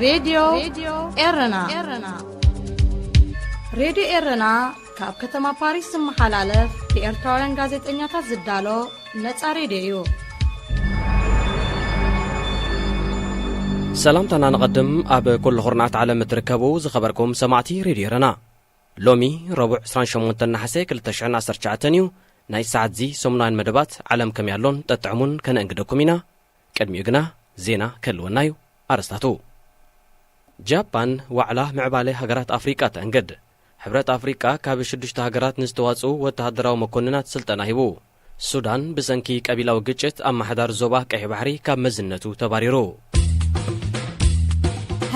ሬድዮ ኤረና። ሬድዮ ኤረና ካብ ከተማ ፓሪስ ዝመሓላለፍ ብኤርትራውያን ጋዜጠኛታት ዝዳሎ ነጻ ሬድዮ እዩ። ሰላምታና ንቐድም፣ ኣብ ኩሉ ኩርናዓት ዓለም እትርከቡ ዝኸበርኩም ሰማዕቲ ሬድዮ ኤረና። ሎሚ ረቡዕ ዕስራን ሸሞንተን ነሓሰ ክልተ ሽሕን ዓሰርተ ትሽዓተን እዩ። ናይ ሰዓት እዚ ሰሙናውያን መደባት ዓለም ከመይ ኣሎን ጠጥዕሙን ከነእንግደኩም ኢና። ቅድሚኡ ግና ዜና ክህልወና እዩ። ኣርስታቱ። ጃፓን ዋዕላ ምዕባለ ሃገራት ኣፍሪቃ ተእንግድ። ሕብረት ኣፍሪቃ ካብ ሽዱሽተ ሃገራት ንዝተዋጽኡ ወተሃደራዊ መኮንናት ስልጠና ሂቡ። ሱዳን ብሰንኪ ቀቢላዊ ግጭት ኣመሓዳሪ ዞባ ቀይሕ ባሕሪ ካብ መዝነቱ ተባሪሩ።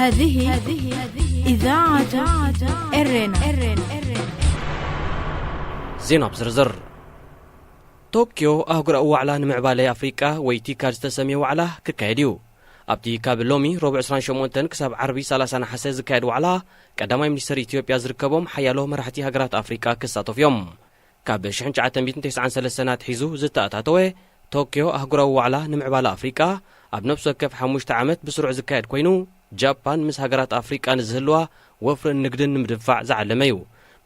هذه إذاعة إرنا. ዜና ብዝርዝር። ቶክዮ ኣህጉራዊ ዋዕላ ንምዕባለ ኣፍሪቃ ወይ ቲካድ ዝተሰምየ ዋዕላ ክካየድ እዩ። ኣብቲ ካብ ሎሚ ረቡዕ ዕስራን ሸሞንተን ክሳብ ዓርቢ ሰላሳ ነሓሰ ዝካየድ ዋዕላ፣ ቀዳማይ ሚኒስትር ኢትዮጵያ ዝርከቦም ሓያሎ መራሕቲ ሃገራት ኣፍሪቃ ክሳተፉ እዮም። ካብ ሽሕን ትሽዓተ ሚእትን ተስዓን ሰለስተን ኣትሒዙ ዝተኣታተወ ቶክዮ ኣህጉራዊ ዋዕላ ንምዕባለ ኣፍሪቃ፣ ኣብ ነፍሲ ወከፍ ሓሙሽተ ዓመት ብስሩዕ ዝካየድ ኮይኑ፣ ጃፓን ምስ ሃገራት ኣፍሪቃ ንዝህልዋ ወፍርን ንግድን ንምድንፋዕ ዝዓለመ እዩ።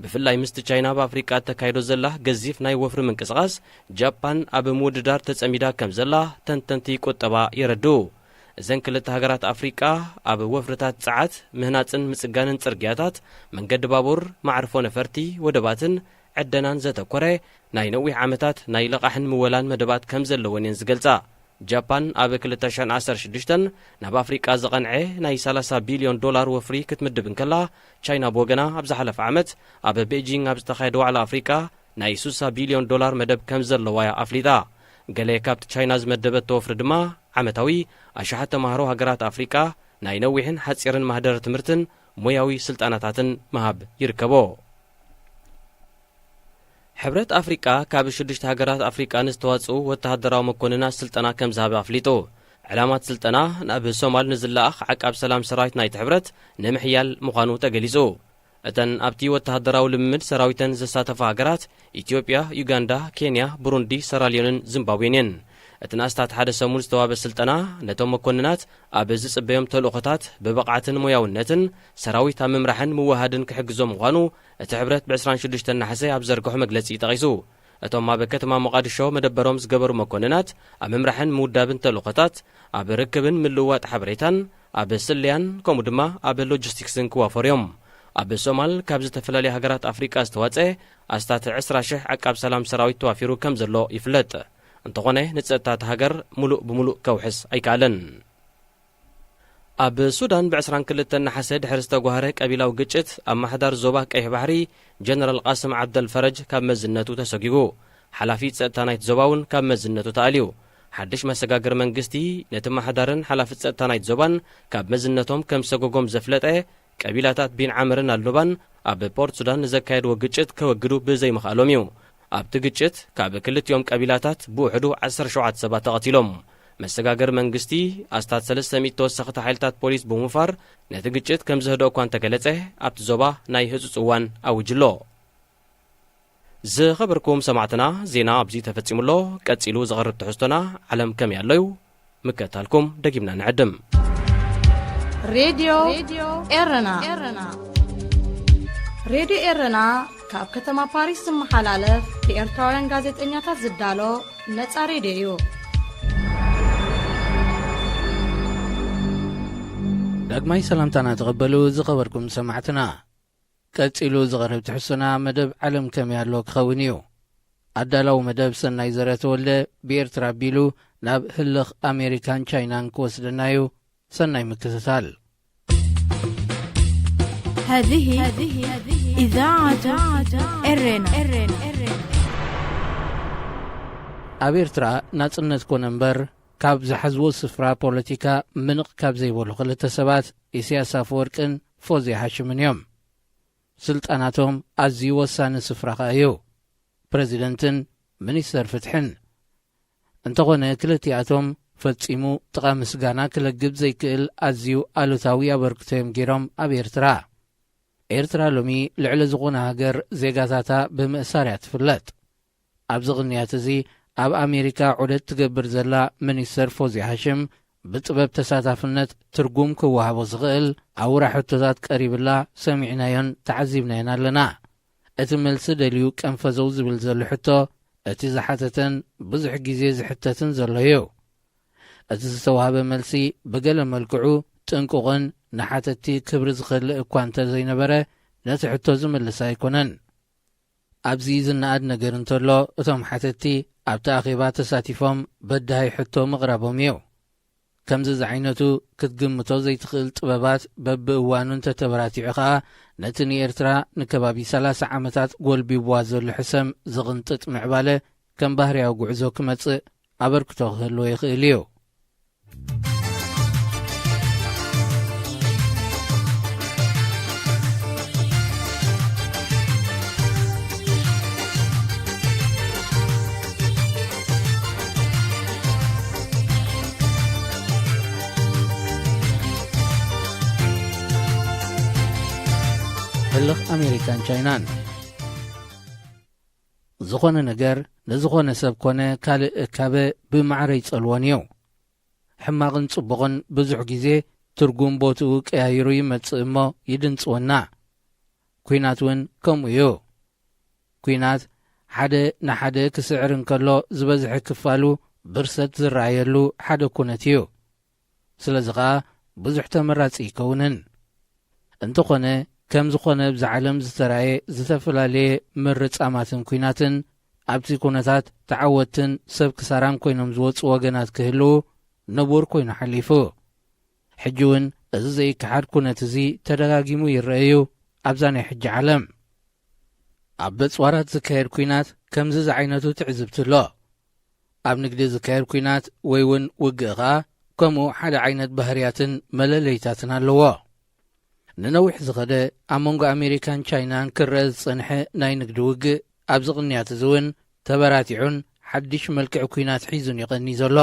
ብፍላይ ምስቲ ቻይና ኣብ ኣፍሪቃ እተካይዶ ዘላ ገዚፍ ናይ ወፍሪ ምንቅስቓስ፣ ጃፓን ኣብ ምውድዳር ተጸሚዳ ከም ዘላ ተንተንቲ ቁጠባ የረድኡ። እዘን ክልተ ሃገራት ኣፍሪቃ ኣብ ወፍርታት ጸዓት፣ ምህናጽን ምጽጋንን ጽርግያታት፣ መንገዲ ባቡር፣ መዓርፎ ነፈርቲ፣ ወደባትን ዕደናን ዘተኮረ ናይ ነዊሕ ዓመታት ናይ ልቓሕን ምወላን መደባት ከም ዘለወን እየን ዝገልጻ። ጃፓን ኣብ ክልተ ሽሕን ዓሰርተ ሽዱሽተን ናብ ኣፍሪቃ ዝቐንዐ ናይ ሰላሳ ቢልዮን ዶላር ወፍሪ ክትምድብ እንከላ፣ ቻይና ብወገና ኣብ ዝሓለፈ ዓመት ኣብ ቤጂንግ ኣብ ዝተኻየደ ዋዕላ ኣፍሪቃ ናይ ስሳ ቢልዮን ዶላር መደብ ከም ዘለዋ እያ ኣፍሊጣ። ገለ ካብቲ ቻይና ዝመደበቶ ወፍሪ ድማ ዓመታዊ ኣሽሓት ተማሃሮ ሃገራት ኣፍሪቃ ናይ ነዊሕን ሓጺርን ማህደረ ትምህርትን ሞያዊ ስልጠናታትን ምሃብ ይርከቦ። ሕብረት ኣፍሪቃ ካብ ሽዱሽተ ሃገራት ኣፍሪቃ ንዝተዋጽኡ ወተሃደራዊ መኮንናት ስልጠና ከም ዝሃበ ኣፍሊጡ። ዕላማት ስልጠና ናብ ሶማል ንዝለኣኽ ዓቃብ ሰላም ሰራዊት ናይቲ ሕብረት ንምሕያል ምዃኑ ተገሊጹ። እተን ኣብቲ ወተሃደራዊ ልምምድ ሰራዊተን ዝሳተፋ ሃገራት ኢትዮጵያ፣ ዩጋንዳ፣ ኬንያ፣ ብሩንዲ፣ ሰራልዮንን ዚምባብዌን እየን። እቲ ንኣስታት ሓደ ሰሙን ዝተዋህበ ስልጠና ነቶም መኮንናት ኣብ ዝጽበዮም ተልእኾታት ብብቕዓትን ሞያውነትን ሰራዊት ኣብ ምምራሕን ምውሃድን ክሕግዞም ምዃኑ እቲ ሕብረት ብ ዕስራን ሽዱሽተን ነሓሰ ኣብ ዘርግሖ መግለጺ ጠቒሱ። እቶም ኣብ ከተማ ሞቓድሾ መደበሮም ዝገበሩ መኮንናት፣ ኣብ ምምራሕን ምውዳብን ተልእኾታት፣ ኣብ ርክብን ምልውዋጥ ሓበሬታን፣ ኣብ ስለያን ከምኡ ድማ ኣብ ሎጂስቲክስን ክዋፈሩ እዮም። ኣብ ሶማል ካብ ዝተፈላለያ ሃገራት ኣፍሪቃ ዝተዋጸ ኣስታት ዕስራ ሽሕ ዓቃብ ሰላም ሰራዊት ተዋፊሩ ከም ዘሎ ይፍለጥ። እንተኾነ ንጸጥታ እታ ሃገር ምሉእ ብምሉእ ከውሕስ ኣይከኣለን። ኣብ ሱዳን ብ ዕስራን ክልተን ነሓሰ ድሕሪ ዝተጓህረ ቀቢላዊ ግጭት ኣመሓዳሪ ዞባ ቀይሕ ባሕሪ ጀነራል ቃስም ዓብደል ፈረጅ ካብ መዝነቱ ተሰጒጉ። ሓላፊ ጸጥታ ናይቲ ዞባ እውን ካብ መዝነቱ ተኣልዩ። ሓድሽ መሰጋገሪ መንግስቲ ነቲ ኣመሓዳርን ሓላፊ ጸጥታ ናይቲ ዞባን ካብ መዝነቶም ከም ዝሰጎጎም ዘፍለጠ ቀቢላታት ቢን ዓምርን ኣልኑባን ኣብ ፖርት ሱዳን ንዘካየድዎ ግጭት ከወግዱ ብዘይምኽኣሎም እዩ። ኣብቲ ግጭት ካብ ክልቲኦም ቀቢላታት ብውሕዱ ዓሰርተ ሸውዓተ ሰባት ተቐቲሎም። መሰጋገሪ መንግስቲ ኣስታት ሰለስተ ሚእቲ ተወሰኽቲ ሓይልታት ፖሊስ ብምውፋር ነቲ ግጭት ከም ዘህደኦ እኳ እንተገለጸ፣ ኣብቲ ዞባ ናይ ህጹጽ እዋን ኣዊጁ ኣሎ። ዝኸበርኩም ሰማዕትና፣ ዜና ኣብዚ ተፈጺሙ ኣሎ። ቀጺሉ ዝቐርብ ትሕዝቶና ዓለም ከመይ ኣሎ እዩ። ምክትታልኩም ደጊምና ንዕድም። ሬድዮ ኤረና። ሬድዮ ኤረና ካብ ከተማ ፓሪስ ዝመሓላለፍ ብኤርትራውያን ጋዜጠኛታት ዝዳሎ ነጻ ሬድዮ እዩ። ዳግማይ ሰላምታና ተቐበሉ ዝኸበርኩም ሰማዕትና። ቀጺሉ ዝቐርብ ትሕዝቶና መደብ ዓለም ከመይ ኣሎ ክኸውን እዩ። ኣዳላዊ መደብ ሰናይ ዘረ ተወልደ ብኤርትራ ኣቢሉ ናብ ህልኽ ኣሜሪካን ቻይናን ክወስደና እዩ። ሰናይ ምክትታል። هذه إذاعة إرنا. ኣብ ኤርትራ ናጽነት ኮነ እምበር ካብ ዝሓዝዎ ስፍራ ፖለቲካ ምንቕ ካብ ዘይበሉ ክልተ ሰባት ኢሳያስ ኣፈወርቅን ፎዝያ ሃሽምን እዮም። ስልጣናቶም ኣዝዩ ወሳኒ ስፍራ ከኣ እዩ። ፕረዚደንትን ሚኒስተር ፍትሕን። እንተኾነ ክልቲኣቶም ፈጺሙ ጥቓ ምስጋና ክለግብ ዘይክእል ኣዝዩ ኣሉታዊ ኣበርክቶ እዮም ገይሮም ኣብ ኤርትራ። ኤርትራ ሎሚ ልዕሊ ዝኾነ ሃገር ዜጋታታ ብምእሳር እያ ትፍለጥ። ኣብዚ ቅንያት እዚ ኣብ ኣሜሪካ ዑደት ትገብር ዘላ ሚኒስተር ፎዝያ ሃሽም ብጥበብ ተሳታፍነት ትርጉም ክወሃቦ ዝኽእል ኣውራ ሕቶታት ቀሪብላ ሰሚዕናዮን ተዓዚብናዮን ኣለና። እቲ መልሲ ደልዩ ቀንፈዘው ዝብል ዘሎ ሕቶ እቲ ዝሓተተን ብዙሕ ግዜ ዝሕተትን ዘሎ እዩ። እቲ ዝተዋህበ መልሲ ብገለ መልክዑ ጥንቁቕን ንሓተቲ ክብሪ ዝኸልእ እኳ እንተ ዘይነበረ፣ ነቲ ሕቶ ዝምልስ ኣይኮነን። ኣብዚ ዝነኣድ ነገር እንተሎ፣ እቶም ሓተቲ ኣብቲ ኣኼባ ተሳቲፎም በዳሂ ሕቶ ምቕራቦም እዩ። ከምዚ ዝዓይነቱ ክትግምቶ ዘይትኽእል ጥበባት በብእዋኑ እንተተበራቲዑ ኸኣ፣ ነቲ ንኤርትራ ንከባቢ ሰላሳ ዓመታት ጎልቢብዋ ዘሎ ሕሰም ዝቕንጥጥ ምዕባለ ከም ባህርያዊ ጉዕዞ ክመጽእ ኣበርክቶ ክህልዎ ይኽእል እዩ። ህልኽ ኣሜሪካን ቻይናን። ዝኾነ ነገር ንዝኾነ ሰብ ኮነ ካልእ እካበ ብማዕረ ይጸልዎን እዩ። ሕማቕን ጽቡቕን ብዙሕ ግዜ ትርጉም ቦትኡ ቀያይሩ ይመጽእ እሞ ይድንጽወና። ኲናት እውን ከምኡ እዩ። ኲናት ሓደ ንሓደ ክስዕር እንከሎ ዝበዝሐ ክፋሉ ብርሰት ዝረኣየሉ ሓደ ኩነት እዩ። ስለዚ ኸኣ ብዙሕ ተመራጺ ኣይከውንን። እንተኾነ፣ ከም ዝኾነ ኣብዚ ዓለም ዝተራእየ ዝተፈላለየ ምርጻማትን ኲናትን፣ ኣብቲ ኩነታት ተዓወትትን ሰብ ክሳራን ኮይኖም ዝወጹ ወገናት ክህልዉ ንቡር ኮይኑ ሓሊፉ። ሕጂ እውን እዚ ዘይከሓድ ኩነት እዚ ተደጋጊሙ ይረአ እዩ ኣብዛ ናይ ሕጂ ዓለም። ኣብ በጽዋራት ዝካየድ ኲናት ከምዚ ዝዓይነቱ ትዕዝብቲ ኣሎ። ኣብ ንግዲ ዝካየድ ኲናት ወይ እውን ውግእ ኸኣ ከምኡ ሓደ ዓይነት ባህርያትን መለለይታትን ኣለዎ። ንነዊሕ ዝኸደ ኣብ መንጎ ኣሜሪካን ቻይናን ክረአ ዝጸንሐ ናይ ንግዲ ውግእ ኣብዚ ቅንያት እዚ እውን ተበራቲዑን ሓድሽ መልክዕ ኲናት ሒዙን እዩ ቀንዩ ዘሎ።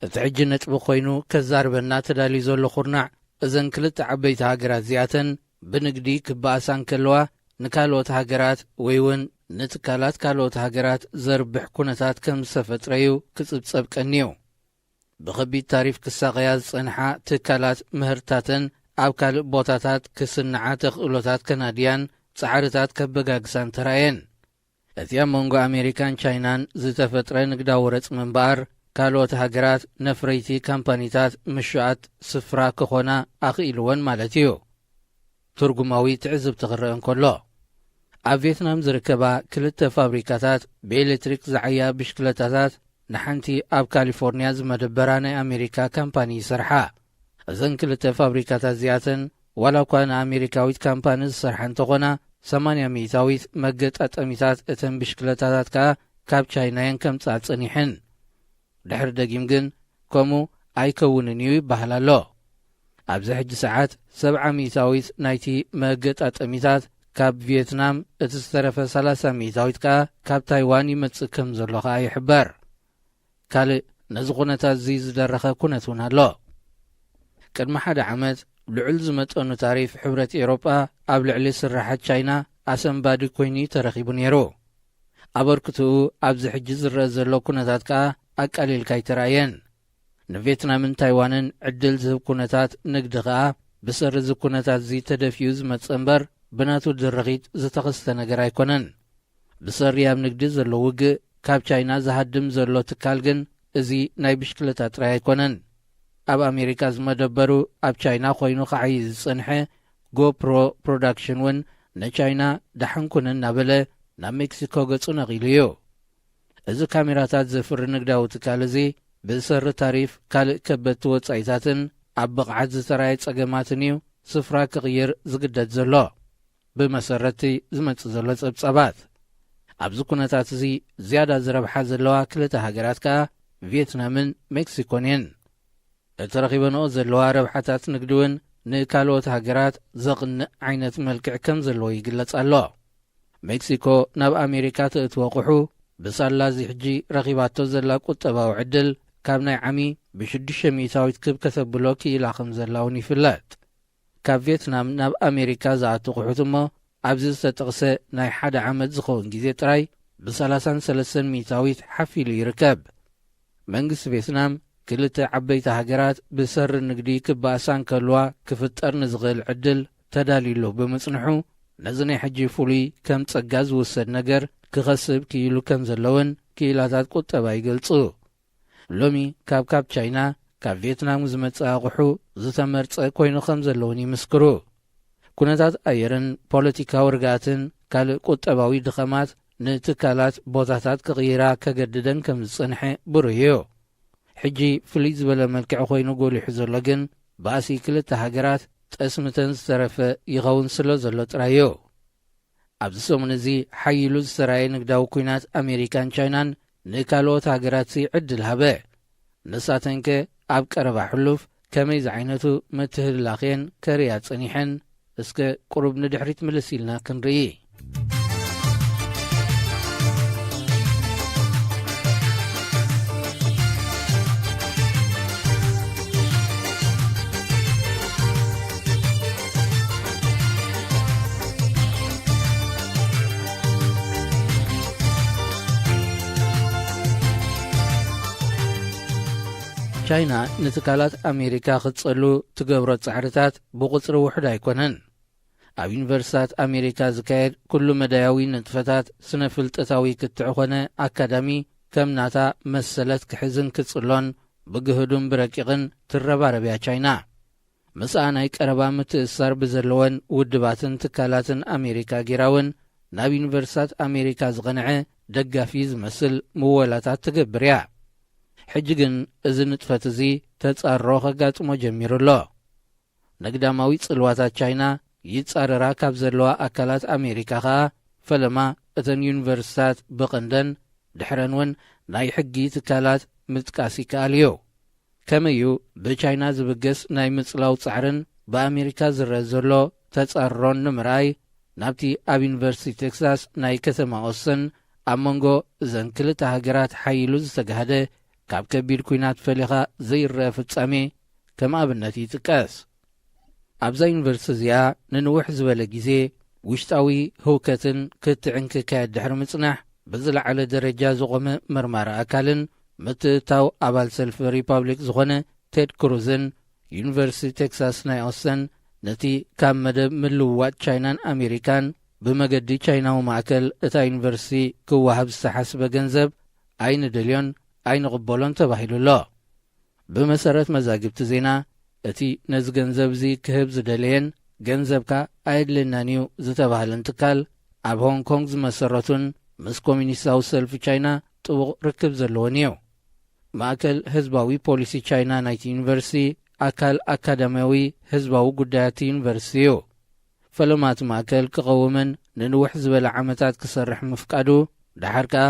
እቲ ሕጂ ነጥቢ ኮይኑ ከዛርበና ተዳልዩ ዘሎ ኩርናዕ፣ እዘን ክልተ ዓበይቲ ሃገራት እዚኣተን ብንግዲ ክበኣሳ እንከለዋ፣ ንካልኦት ሃገራት ወይ እውን ንትካላት ካልኦት ሃገራት ዘርብሕ ኩነታት ከም ዝተፈጥረ እዩ ክጽብጸብ ቀንዩ። ብኸቢድ ታሪፍ ክሳቐያ ዝጸንሓ ትካላት ምህርትታተን ኣብ ካልእ ቦታታት ክስንዓ ተኽእሎታት ከናድያን ጻዕርታት ከበጋግሳን ተራእየን። እቲ ኣብ መንጎ ኣሜሪካን ቻይናን ዝተፈጥረ ንግዳዊ ረጽሚ እምበኣር፣ ካልኦት ሃገራት ነፍረይቲ ካምፓኒታት ምሹኣት ስፍራ ክኾና ኣኽኢልወን ማለት እዩ። ትርጉማዊ ትዕዝብቲ ክረአ እንከሎ፣ ኣብ ቪየትናም ዝርከባ ክልተ ፋብሪካታት ብኤሌክትሪክ ዝዓያ ብሽክለታታት ንሓንቲ ኣብ ካሊፎርንያ ዝመደበራ ናይ ኣሜሪካ ካምፓኒ ይሰርሓ። እዘን ክልተ ፋብሪካታት እዚኣተን ዋላ እኳ ንኣሜሪካዊት ካምፓኒ ዝሰርሓ እንተኾና፣ ሰማንያ ሚእታዊት መገጣጠሚታት እተን ብሽክለታታት ከኣ ካብ ቻይና እየን ከምጽኣ ጸኒሐን። ድሕሪ ደጊም ግን ከምኡ ኣይከውንን እዩ ይበሃል ኣሎ። ኣብዚ ሕጂ ሰዓት ሰብዓ ሚእታዊት ናይቲ መገጣጠሚታት ካብ ቪየትናም፣ እቲ ዝተረፈ ሰላሳ ሚእታዊት ከኣ ካብ ታይዋን ይመጽእ ከም ዘሎ ከኣ ይሕበር። ካልእ ነዚ ኩነታት እዚ ዝደረኸ ኩነት እውን ኣሎ። ቅድሚ ሓደ ዓመት ልዑል ዝመጠኑ ታሪፍ ሕብረት ኤውሮጳ ኣብ ልዕሊ ስራሓት ቻይና ኣሰንባዲ ኮይኑ እዩ ተረኺቡ ነይሩ። ኣበርክትኡ ኣብዚ ሕጂ ዝረአ ዘሎ ኩነታት ከኣ ኣቃሊልካ ኣይተራእየን። ንቪየትናምን ታይዋንን ዕድል ዝህብ ኩነታት ንግዲ ከኣ ብሰሪ እዚ ኩነታት እዚ ተደፊኡ ዝመጸ እምበር ብናቱ ድርኺት ዝተኸስተ ነገር ኣይኮነን። ብሰሪ ኣብ ንግዲ ዘሎ ውግእ ካብ ቻይና ዝሃድም ዘሎ ትካል ግን እዚ ናይ ብሽክለታ ጥራይ ኣይኮነን። ኣብ ኣሜሪካ ዝመደበሩ ኣብ ቻይና ኮይኑ ክዓዪ ዝጸንሐ ጎፕሮ ፕሮዳክሽን እውን ንቻይና ደሓን ኩነ እናበለ ናብ ሜክሲኮ ገጹ ነቒሉ እዩ። እዚ ካሜራታት ዘፍሪ ንግዳዊ ትካል እዚ ብሰሪ ታሪፍ ካልእ ከበድቲ ወጻኢታትን ኣብ ብቕዓት ዝተራእየ ጸገማትን እዩ ስፍራ ክቕይር ዝግደድ ዘሎ። ብመሰረትቲ ዝመጽእ ዘሎ ጸብጻባት፣ ኣብዚ ኩነታት እዚ ዝያዳ ዝረብሓ ዘለዋ ክልተ ሃገራት ከኣ ቪየትናምን ሜክሲኮን እየን። እቲ ረኺበንኦ ዘለዋ ረብሓታት ንግዲ እውን ንካልኦት ሃገራት ዘቕንእ ዓይነት መልክዕ ከም ዘለዎ ይግለጽ ኣሎ። ሜክሲኮ ናብ ኣሜሪካ ተእትዎ ኣቑሑ ብሳላ እዚ ሕጂ ረኺባቶ ዘላ ቁጠባዊ ዕድል ካብ ናይ ዓሚ ብሽዱሽተ ሚእታዊት ክብ ከተብሎ ክኢላ ከም ዘላ እውን ይፍለጥ። ካብ ቪየትናም ናብ ኣሜሪካ ዝኣቱ ኣቑሑት እሞ ኣብዚ ዝተጠቕሰ ናይ ሓደ ዓመት ዝኸውን ግዜ ጥራይ ብሰላሳን ሰለስተን ሚእታዊት ሓፍ ኢሉ ይርከብ። መንግስቲ ቪየትናም ክልተ ዓበይቲ ሃገራት ብሰሪ ንግዲ ክበኣሳ እንከልዋ ክፍጠር ንዝኽእል ዕድል ተዳልዩሉ ብምጽንሑ፣ ነዚ ናይ ሕጂ ፍሉይ ከም ጸጋ ዝውሰድ ነገር ክኸስብ ክኢሉ ከም ዘለውን ክኢላታት ቁጠባ ይገልጹ። ሎሚ ካብ ካብ ቻይና፣ ካብ ቪየትናም ዝመጽእ ኣቑሑ ዝተመርጸ ኮይኑ ከም ዘለውን ይምስክሩ። ኩነታት ኣየርን ፖለቲካዊ ርግኣትን ካልእ ቁጠባዊ ድኸማት ንትካላት ቦታታት ክቕይራ ከገድደን ከም ዝጸንሐ ብሩህ እዩ። ሕጂ ፍልይ ዝበለ መልክዕ ኮይኑ ጎሊሑ ዘሎ ግን ባእሲ ክልተ ሃገራት ጠስምተን ዝተረፈ ይኸውን ስለ ዘሎ ጥራይ እዩ። ኣብዚ ሰሙን እዚ ሓይሉ ዝተራየ ንግዳዊ ኲናት ኣሜሪካን ቻይናን ንካልኦት ሃገራት ዕድል ሃበ። ንሳተንከ ኣብ ቀረባ ሕሉፍ ከመይ ዝዓይነቱ ምትህልላኽየን ከርእያ ጸኒሐን? እስከ ቁሩብ ንድሕሪት ምልስ ኢልና ክንርኢ። ቻይና ንትካላት ኣሜሪካ ክትጸሉ ትገብሮ ጻዕርታት ብቑጽሪ ውሑድ ኣይኮነን። ኣብ ዩኒቨርሲታት ኣሜሪካ ዝካየድ ኩሉ መዳያዊ ንጥፈታት ስነ ፍልጠታዊ ክትዕ ኾነ ኣካዳሚ ከም ናታ መሰለት ክሕዝን ክጽሎን ብግህዱን ብረቂቕን ትረባረብያ ቻይና። ምስኣ ናይ ቀረባ ምትእስሳር ብዘለወን ውድባትን ትካላትን ኣሜሪካ ጌራ እውን ናብ ዩኒቨርሲታት ኣሜሪካ ዝቐንዐ ደጋፊ ዝመስል ምወላታት ትገብር እያ። ሕጂ ግን እዚ ንጥፈት እዚ ተጻርሮ ከጋጥሞ ጀሚሩ ኣሎ። ንግዳማዊ ጽልዋታት ቻይና ይጻረራ ካብ ዘለዋ ኣካላት ኣሜሪካ ኸኣ ፈለማ እተን ዩኒቨርሲታት ብቐንደን ድሕረን እውን ናይ ሕጊ ትካላት ምጥቃስ ይከኣል እዩ። ከመይ እዩ ብቻይና ዝብገስ ናይ ምጽላው ጻዕርን ብኣሜሪካ ዝረአ ዘሎ ተጻርሮን ንምርኣይ ናብቲ ኣብ ዩኒቨርሲቲ ቴክሳስ ናይ ከተማ ኦስትን ኣብ መንጎ እዘን ክልተ ሃገራት ሓይሉ ዝተጋህደ ካብ ከቢድ ኲናት ፈሊኻ ዘይረአ ፍጻሜ ከም ኣብነት ይጥቀስ። ኣብዛ ዩኒቨርሲቲ እዚኣ ንንውሕ ዝበለ ግዜ ውሽጣዊ ህውከትን ክትዕን ክካየድ ድሕሪ ምጽናሕ ብዝለዓለ ደረጃ ዝቖመ መርማሪ ኣካልን ምትእታው ኣባል ሰልፊ ሪፓብሊክ ዝኾነ ቴድ ክሩዝን ዩኒቨርሲቲ ቴክሳስ ናይ ኦስተን ነቲ ካብ መደብ ምልውዋጥ ቻይናን ኣሜሪካን ብመገዲ ቻይናዊ ማእከል እታ ዩኒቨርሲቲ ክወሃብ ዝተሓስበ ገንዘብ ኣይንደልዮን ኣይንቕበሎን ተባሂሉ ኣሎ። ብመሰረት መዛግብቲ ዜና፣ እቲ ነዚ ገንዘብ እዚ ክህብ ዝደለየን ገንዘብካ ኣየድልየናን እዩ ዝተባህለን ትካል ኣብ ሆንግ ኮንግ ዝመሰረቱን ምስ ኮሚኒስታዊ ሰልፊ ቻይና ጥቡቕ ርክብ ዘለዎን እዩ። ማእከል ህዝባዊ ፖሊሲ ቻይና ናይቲ ዩኒቨርሲቲ ኣካል ኣካዳሚያዊ ህዝባዊ ጉዳያት ዩኒቨርሲቲ እዩ። ፈለማ እቲ ማእከል ክቐውምን ንንውሕ ዝበለ ዓመታት ክሰርሕ ምፍቃዱ፣ ደሓር ከኣ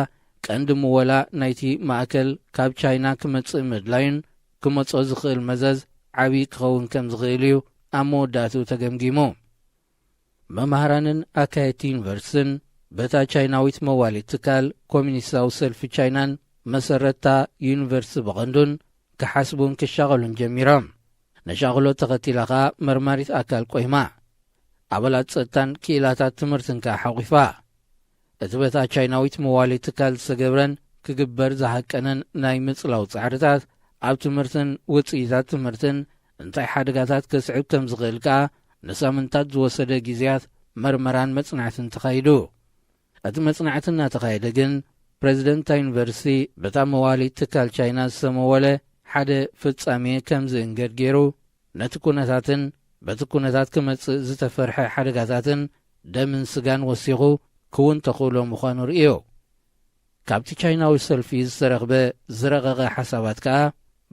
ቀንዲ ምወላ ናይቲ ማእከል ካብ ቻይና ክመጽእ ምድላዩን ክመጾ ዝኽእል መዘዝ ዓቢ ክኸውን ከም ዝኽእል እዩ ኣብ መወዳእትኡ ተገምጊሙ። መማህራንን ኣካየድቲ ዩኒቨርሲቲን በታ ቻይናዊት መዋሊት ትካል ኮሚኒስታዊ ሰልፊ ቻይናን መሰረትታ ዩኒቨርሲቲ ብቐንዱን ክሓስቡን ክሻቐሉን ጀሚሮም። ንሻቕሎት ተኸቲላ ኸኣ መርማሪት ኣካል ቆይማ። ኣባላት ጸጥታን ክኢላታት ትምህርትን ከኣ ሓቑፋ። እቲ በታ ቻይናዊት መዋሊት ትካል ዝተገብረን ክግበር ዝሃቀነን ናይ ምጽላው ጻዕርታት ኣብ ትምህርትን ውጽኢታት ትምህርትን እንታይ ሓደጋታት ከስዕብ ከም ዝኽእል ከኣ ንሳምንታት ዝወሰደ ግዜያት መርመራን መጽናዕትን ተኻይዱ። እቲ መጽናዕቲ እናተኻየደ ግን ፕሬዚደንት እታ ዩኒቨርሲቲ በታ መዋሊት ትካል ቻይና ዝተመወለ ሓደ ፍጻሜ ከም ዝእንገድ ገይሩ ነቲ ኩነታትን በቲ ኩነታት ክመጽእ ዝተፈርሐ ሓደጋታትን ደምን ስጋን ወሲኹ ክውን ተኽእሎ ምዃኑ ርእዮ። ካብቲ ቻይናዊ ሰልፊ ዝተረኽበ ዝረቐቐ ሓሳባት ከኣ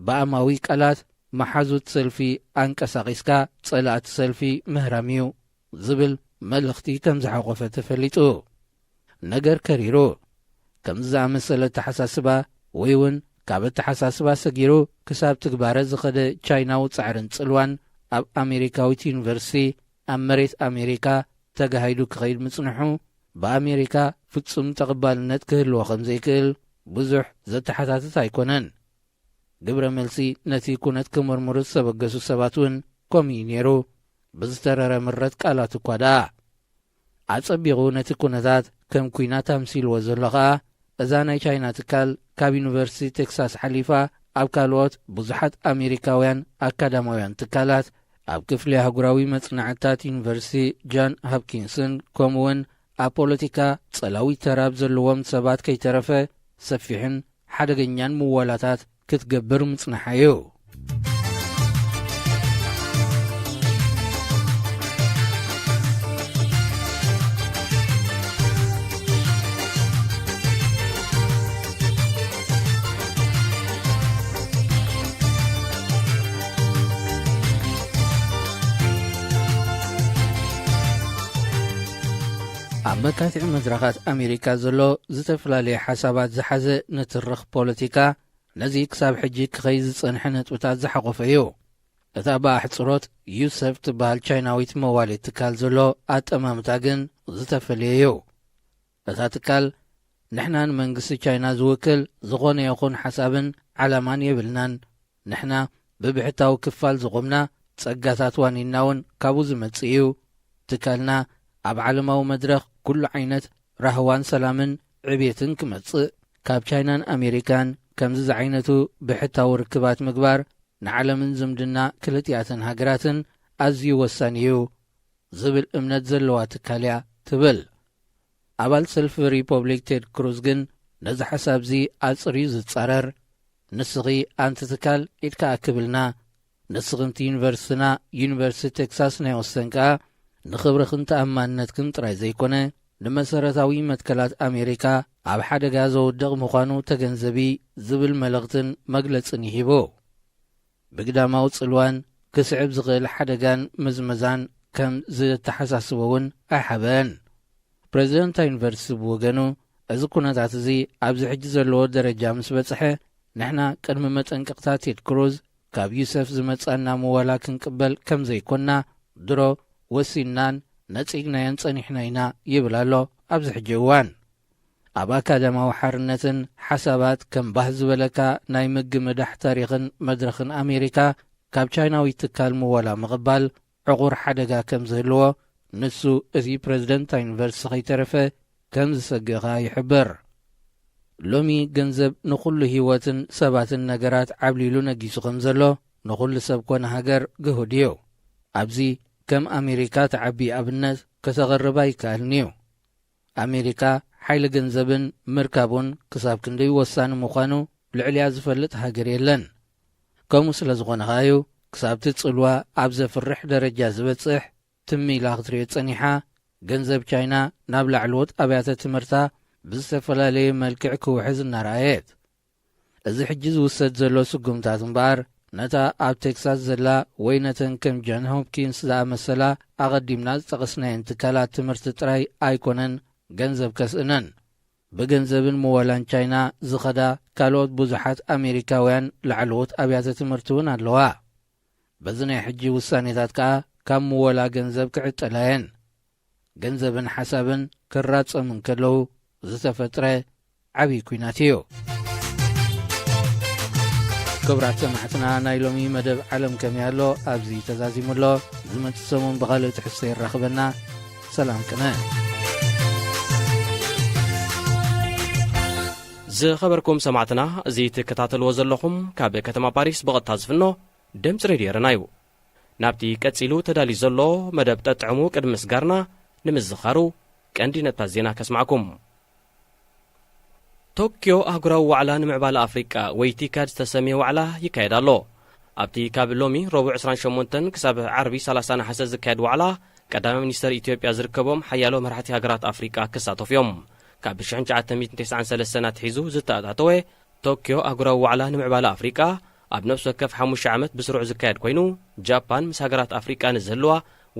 ብኣማዊ ቃላት መሓዙት ሰልፊ ኣንቀሳቒስካ ጸላእቲ ሰልፊ ምህራም እዩ ዝብል መልእኽቲ ከም ዝሓቖፈ ተፈሊጡ። ነገር ከሪሩ። ከምዚ ዝኣመሰለ ኣተሓሳስባ ወይ እውን ካብ ኣተሓሳስባ ሰጊሩ ክሳብ ትግባረ ዝኸደ ቻይናዊ ጻዕርን ጽልዋን ኣብ ኣሜሪካዊት ዩኒቨርሲቲ ኣብ መሬት ኣሜሪካ ተጋሂዱ ክኸይድ ምጽንሑ ብኣሜሪካ ፍጹም ተቐባልነት ክህልዎ ከም ዘይክእል ብዙሕ ዘተሓታትት ኣይኮነን። ግብረ መልሲ ነቲ ኩነት ክምርምሩ ዝተበገሱ ሰባት እውን ከምኡ እዩ ነይሩ። ብዝተረረ ምረት ቃላት እኳ ደኣ። ኣጸቢቑ ነቲ ኩነታት ከም ኲናት ኣምሲልዎ ዘሎ ኸኣ፣ እዛ ናይ ቻይና ትካል ካብ ዩኒቨርሲቲ ቴክሳስ ሓሊፋ ኣብ ካልኦት ብዙሓት ኣሜሪካውያን ኣካዳማውያን ትካላት፣ ኣብ ክፍሊ ኣህጉራዊ መጽናዕትታት ዩኒቨርሲቲ ጃን ሆፕኪንስን፣ ከምኡውን ኣብ ፖለቲካ ጸላዊ ተራብ ዘለዎም ሰባት ከይተረፈ ሰፊሕን ሓደገኛን ምወላታት ክትገብር ምጽንሓ እዩ። ኣብ መካትዒ መድረኻት ኣሜሪካ ዘሎ ዝተፈላለየ ሓሳባት ዝሓዘ ንትርኽ ፖለቲካ፣ ነዚ ክሳብ ሕጂ ክኸይ ዝጸንሐ ነጥብታት ዝሓቖፈ እዩ። እታ ብኣሕጽሮት ዩሰፍ ትበሃል ቻይናዊት መዋሌት ትካል ዘሎ ኣጠማምታ ግን ዝተፈልየ እዩ። እታ ትካል፣ "ንሕና ንመንግስቲ ቻይና ዝውክል ዝኾነ ይኹን ሓሳብን ዓላማን የብልናን። ንሕና ብብሕታዊ ክፋል ዝቖምና፣ ጸጋታት ዋኒንና እውን ካብኡ ዝመጽእ እዩ። ትካልና ኣብ ዓለማዊ መድረኽ ኩሉ ዓይነት ራህዋን ሰላምን ዕብየትን ክመጽእ፣ ካብ ቻይናን ኣሜሪካን ከምዚ ዝዓይነቱ ብሕታዊ ርክባት ምግባር ንዓለምን ዝምድና ክልቲኣተን ሃገራትን ኣዝዩ ወሳኒ እዩ ዝብል እምነት ዘለዋ ትካል እያ" ትብል። ኣባል ሰልፊ ሪፖብሊክ ቴድ ክሩዝ ግን ነዚ ሓሳብዚ ኣጽርዩ ዝጻረር፣ "ንስኺ ኣንቲ ትካል ኢድካ ኣክብልና፣ ንስኺ እቲ ዩኒቨርሲቲና፣ ዩኒቨርሲቲ ቴክሳስ ናይ ኦስተን ከኣ ንኽብርኽን ተኣማንነትክን ጥራይ ዘይኮነ፣ ንመሰረታዊ መትከላት ኣሜሪካ ኣብ ሓደጋ ዘውድቕ ምዃኑ ተገንዘቢ" ዝብል መልእኽትን መግለጽን ይሂቡ። ብግዳማዊ ጽልዋን ክስዕብ ዝኽእል ሓደጋን ምዝመዛን ከም ዘተሓሳስቦ እውን ኣይሓበአን። ፕረዚደንት ዩኒቨርሲቲ ብወገኑ፣ "እዚ ኩነታት እዚ ኣብዚ ሕጂ ዘለዎ ደረጃ ምስ በጽሐ፣ ንሕና ቅድሚ መጠንቀቕታ ቴድ ክሩዝ ካብ ዩሰፍ ዝመጻና ምወላ ክንቅበል ከም ዘይኮንና ድሮ ወሲንናን ነጺግናዮን ጸኒሕና ኢና" ይብል ኣሎ። ኣብዚ ሕጂ እዋን ኣብ ኣካዳማዊ ሓርነትን ሓሳባት ከም ባህ ዝበለካ ናይ ምግምዳሕ ታሪኽን መድረኽን ኣሜሪካ ካብ ቻይናዊ ትካል ምወላ ምቕባል ዕቑር ሓደጋ ከም ዝህልዎ፣ ንሱ እቲ ፕረዚደንት ዩኒቨርሲቲ ከይተረፈ ከም ዝሰግእ ከኣ ይሕብር። "ሎሚ ገንዘብ ንኹሉ ህይወትን ሰባትን ነገራት ዓብሊሉ ነጊሱ ከም ዘሎ ንኹሉ ሰብ ኮነ ሃገር ግሁድ እዩ። ኣብዚ ከም ኣሜሪካ ተዓቢ ኣብነት ከተቕርብ ኣይከኣልን እዩ። ኣሜሪካ ሓይሊ ገንዘብን ምርካቡን ክሳብ ክንደይ ወሳኒ ምዃኑ ልዕሊኣ ዝፈልጥ ሃገር የለን። ከምኡ ስለ ዝኾነ ከኣ እዩ ክሳብቲ ጽልዋ ኣብ ዘፍርሕ ደረጃ ዝበጽሕ ትም ኢላ ክትሪኦ ጸኒሓ፣ ገንዘብ ቻይና ናብ ላዕለዎት ኣብያተ ትምህርታ ብዝተፈላለየ መልክዕ ክውሕዝ እናረኣየት። እዚ ሕጂ ዝውሰድ ዘሎ ስጉምታት እምበኣር፣ ነታ ኣብ ቴክሳስ ዘላ ወይ ነተን ከም ጆን ሆፕኪንስ ዝኣመሰላ ኣቐዲምና ዝጠቐስናየን ትካላት ትምህርቲ ጥራይ ኣይኮነን ገንዘብ ከስእነን። ብገንዘብን ምወላን ቻይና ዝኸዳ ካልኦት ብዙሓት ኣሜሪካውያን ላዕለዎት ኣብያተ ትምህርቲ እውን ኣለዋ። በዚ ናይ ሕጂ ውሳኔታት ከኣ ካብ ምወላ ገንዘብ ክዕጠላ እየን። ገንዘብን ሓሳብን ክራጸሙ እንከለዉ ዝተፈጥረ ዓብዪ ኲናት እዩ። ክቡራት ሰማዕትና፣ ናይ ሎሚ መደብ ዓለም ከመይ ኣሎ ኣብዚ ተዛዚሙ ኣሎ። ዝመጽእ ሰሙን ብኻልእ ትሕዝቶ የራኽበና። ሰላም ቅነ። ዝኸበርኩም ሰማዕትና፣ እዚ ትከታተልዎ ዘለኹም ካብ ከተማ ፓሪስ ብቐጥታ ዝፍኖ ድምፂ ሬድዮ ኤረና እዩ። ናብቲ ቀጺሉ ተዳልዩ ዘሎ መደብ ጠጥዕሙ ቅድሚ ምስጋርና፣ ንምዝኻሩ ቀንዲ ነጥብታት ዜና ከስማዕኩም። ቶክዮ ኣህጉራዊ ዋዕላ ንምዕባለ ኣፍሪቃ ወይ ቲካድ ዝተሰምየ ዋዕላ ይካየድ ኣሎ። ኣብቲ ካብ ሎሚ ረቡዕ ዕስራን ሸሞንተን ክሳብ ዓርቢ ሰላሳ ነሓሰ ዝካየድ ዋዕላ፣ ቀዳማይ ሚኒስተር ኢትዮጵያ ዝርከቦም ሓያሎ መራሕቲ ሃገራት ኣፍሪቃ ክሳተፉ እዮም። ካብ ሽሕን ትሽዓተ ሚእትን ተስዓን ሰለስተን ኣትሒዙ ዝተኣታተወ ቶክዮ ኣህጉራዊ ዋዕላ ንምዕባለ ኣፍሪቃ ኣብ ነፍሲ ወከፍ ሓሙሽተ ዓመት ብስሩዕ ዝካየድ ኮይኑ፣ ጃፓን ምስ ሃገራት ኣፍሪቃ ንዝህልዋ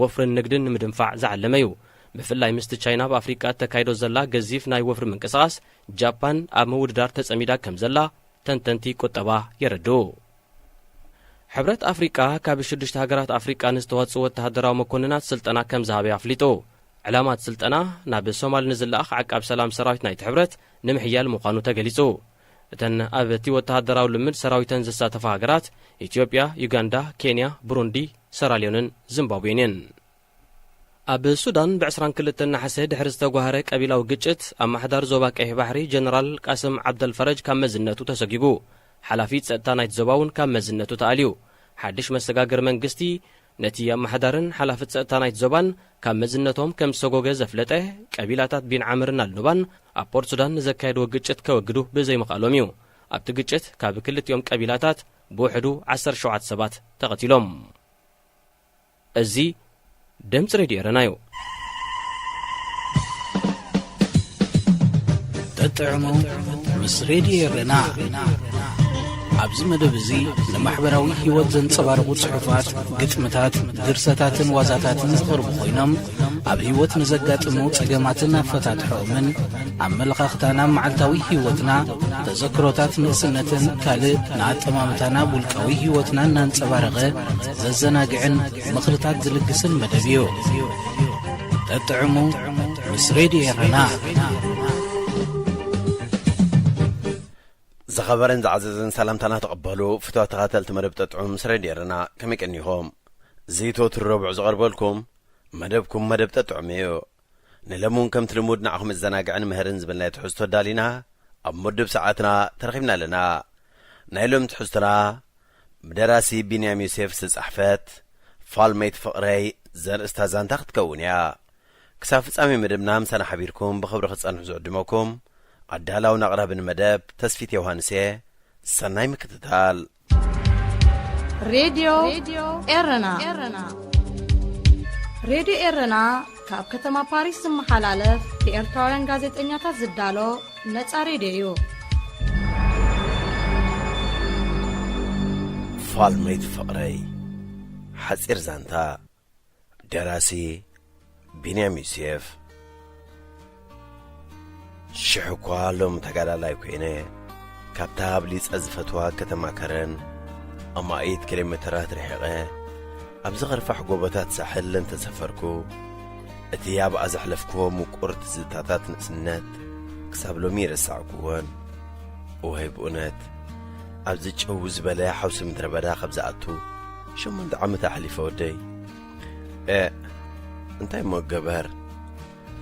ወፍርን ንግድን ንምድንፋዕ ዝዓለመ እዩ። ብፍላይ ምስቲ ቻይና ኣብ ኣፍሪቃ እተካይዶ ዘላ ገዚፍ ናይ ወፍሪ ምንቅስቓስ፣ ጃፓን ኣብ ምውድዳር ተጸሚዳ ከም ዘላ ተንተንቲ ቁጠባ የረድኡ። ሕብረት ኣፍሪቃ ካብ ሽዱሽተ ሃገራት ኣፍሪቃ ንዝተዋጽኡ ወተሃደራዊ መኮንናት ስልጠና ከም ዝሃበ ኣፍሊጡ። ዕላማ እቲ ስልጠና፣ ናብ ሶማል ንዝለኣኽ ዓቃብ ሰላም ሰራዊት ናይቲ ሕብረት ንምሕያል ምዃኑ ተገሊጹ። እተን ኣብቲ ወተሃደራዊ ልምድ ሰራዊተን ዝሳተፋ ሃገራት፣ ኢትዮጵያ፣ ዩጋንዳ፣ ኬንያ፣ ብሩንዲ፣ ሰራልዮንን ዚምባብዌን እየን። ኣብ ሱዳን፣ ብዕስራን ክልተን ነሓሰ ድሕሪ ዝተጓህረ ቀቢላዊ ግጭት፣ ኣመሓዳሪ ዞባ ቀይሕ ባሕሪ ጀነራል ቃስም ዓብደልፈረጅ ካብ መዝነቱ ተሰጊጉ። ሓላፊ ጸጥታ ናይቲ ዞባ እውን ካብ መዝነቱ ተኣልዩ። ሓድሽ መሰጋገሪ መንግስቲ ነቲ ኣመሓዳርን ሓላፊ ጸጥታ ናይቲ ዞባን ካብ መዝነቶም ከም ዝተጎገ ዘፍለጠ ቀቢላታት ቢን ዓምርን ኣልኑባን ኣብ ፖርት ሱዳን ንዘካየድዎ ግጭት ከወግዱ ብዘይምኽኣሎም እዩ። ኣብቲ ግጭት ካብ ክልቲኦም ቀቢላታት ብውሕዱ ዓሰርተ ሸውዓተ ሰባት ተቐቲሎም። እዚ ድምፂ ሬድዮ ኤረና እዩ። ተጥዕሙ ምስ ሬድዮ ኤረና። ኣብዚ መደብ እዚ ንማሕበራዊ ህይወት ዘንጸባርቑ ጽሑፋት፣ ግጥምታት፣ ድርሰታትን ዋዛታትን ዝቐርቡ ኮይኖም፣ ኣብ ህይወት ንዘጋጥሙ ጸገማትን ኣፈታትሖኦምን፣ ኣመለኻኽታና፣ መዓልታዊ ህይወትና፣ ተዘክሮታት ንእስነትን ካልእ ንኣጠማምታና ውልቃዊ ህይወትና እናንጸባረቐ ዘዘናግዕን ምኽርታት ዝልግስን መደብ እዩ። ተጥዕሙ ምስ ሬድዮ ኤረና። ዝኸበረን ዝዓዘዘን ሰላምታና ተቐበሉ ፍትዋ ተኸታተልቲ መደብ ጠጥዑም ምስ ሬድዮ ኤረና ከመይ ቀኒኹም? እዚ ተወትሩ ረቡዕ ዝቐርበልኩም መደብኩም መደብ ጠጥዑም እዩ። ንለሙን ከምቲ ልሙድ ንዓኹም መዘናግዕን ምህርን ዝብልናይ ትሕዝቶ ኣዳሊና ኣብ መድብ ሰዓትና ተረኺብና ኣለና። ናይ ሎም ትሕዝቶና ብደራሲ ቢንያም ዮሴፍ ዝተጻሕፈት ፋልመይት ፍቕረይ ዘርእስታ ዛንታ ክትከውን እያ። ክሳብ ፍጻሜ መደብና ምሳና ሓቢርኩም ብኽብሪ ክትጸንሑ ዝዕድመኩም ኣዳላውን ኣቕራብን መደብ ተስፊት ዮሃንስ እየ። ሰናይ ምክትታል። ሬድዮ ኤረና። ሬድዮ ኤረና ካብ ከተማ ፓሪስ ዝመሓላለፍ ብኤርትራውያን ጋዜጠኛታት ዝዳሎ ነጻ ሬድዮ እዩ። ፋልመይት ፍቕረይ ሓጺር ዛንታ። ደራሲ ቢንያም ዩስየፍ። ሽሕ እኳ ሎም ተጋዳላይ ኮይነ ካብታ ኣብሊጸ ዝፈትዋ ከተማ ከረን ኣማኢት ኪሎ ሜተራት ርሒቐ ኣብዚ ኸርፋሕ ጎቦታት ሳሕል እንተሰፈርኩ እቲ ኣብኣ ዘሕለፍክዎ ምቁር ትዝታታት ንእስነት ክሳብ ሎሚ ይረሳዕኩዎን። እዋይ ብእውነት ኣብዚ ጭው ዝበለ ሓውሲ ምድረ በዳ ካብ ዝኣቱ ሸሞንተ ዓመት ኣሕሊፈ ወደይ። ኤእ እንታይ እሞ ገበር።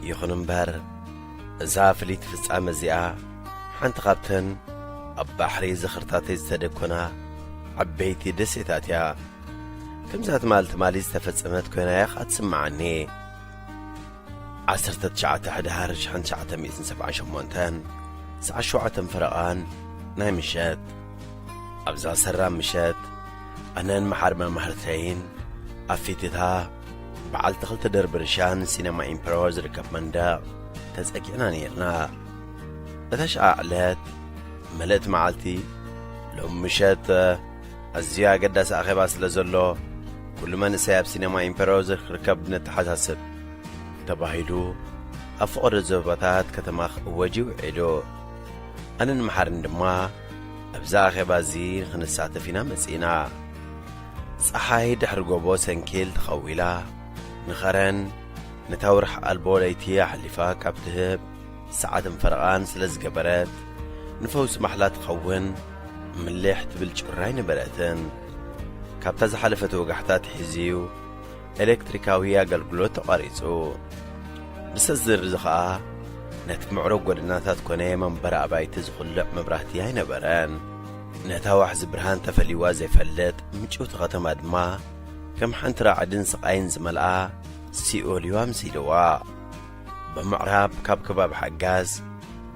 ይኹን እምበር እዛ ፍልይቲ ፍጻመ እዚኣ ሓንቲ ካብተን ኣብ ባሕሪ ዝኽርታተይ ዝተደኮና ዓበይቲ ደሴታት እያ። ከምዛ ትማል ትማሊ ዝተፈጸመት ኮይና እያ ኸኣ ትስምዓኒ። ዓሰርተ ትሽዓተ ሕዳር ሽሕን ትሽዓተ ሚእትን ሰብዓን ሸሞንተን ሰዓት ሸውዓተ ፈረቓን ናይ ምሸት ኣብዛ ሰራም ምሸት ኣነን መሓር መማህርተይን ኣብ ፊትታ በዓልቲ ክልተ ደርቢ ርሻን ሲነማ ኢምፐረር ዝርከብ መንደቕ ተጸጊዕና ነይርና። እታ ሸዓ ዕለት መልእቲ መዓልቲ ሎም ምሸት ኣዝዩ ኣገዳሲ ኣኼባ ስለ ዘሎ ኩሉ መንእሰይ ኣብ ሲነማ ኢምፐረር ዝርከብ ነተሓሳስብ ተባሂሉ ኣብ ፈቐዶ ዞባታት ከተማ ክእወጅ ይውዒሉ። ኣነን መሓርን ድማ ኣብዚ ኣኼባ እዚ ንኽንሳተፍ ኢና መጺእና። ጸሓይ ድሕሪ ጎቦ ሰንኪል ተኸዊላ ንኸረን ነታ ወርሒ ኣልቦ ለይቲ ኣሕሊፋ ካብ ትህብ ሰዓትን ፈረቓን ስለ ዝገበረት ንፈውሲ ማሕላ ትኸውን ምልሕ ትብል ጭራ ኣይነበረትን። ካብታ ዝሓለፈት ወጋሕታ ኣትሒዙ ኤሌክትሪካዊ ኣገልግሎት ተቋሪጹ። ብሰዝር እዚ ኸኣ ነቲ ምዕሩግ ጎደናታት ኮነ መንበሪ ኣባይቲ ዝኹልዕ መብራህቲ ኣይነበረን። ነታ ዋሕዚ ብርሃን ተፈልይዋ ዘይፈልጥ ምጭውቲ ከተማ ድማ ከም ሓንቲ ራዕድን ስቓይን ዝመልኣ ሲኦል እዩ ኣምሲልዋ። ብምዕራብ ካብ ከባቢ ሓጋዝ፣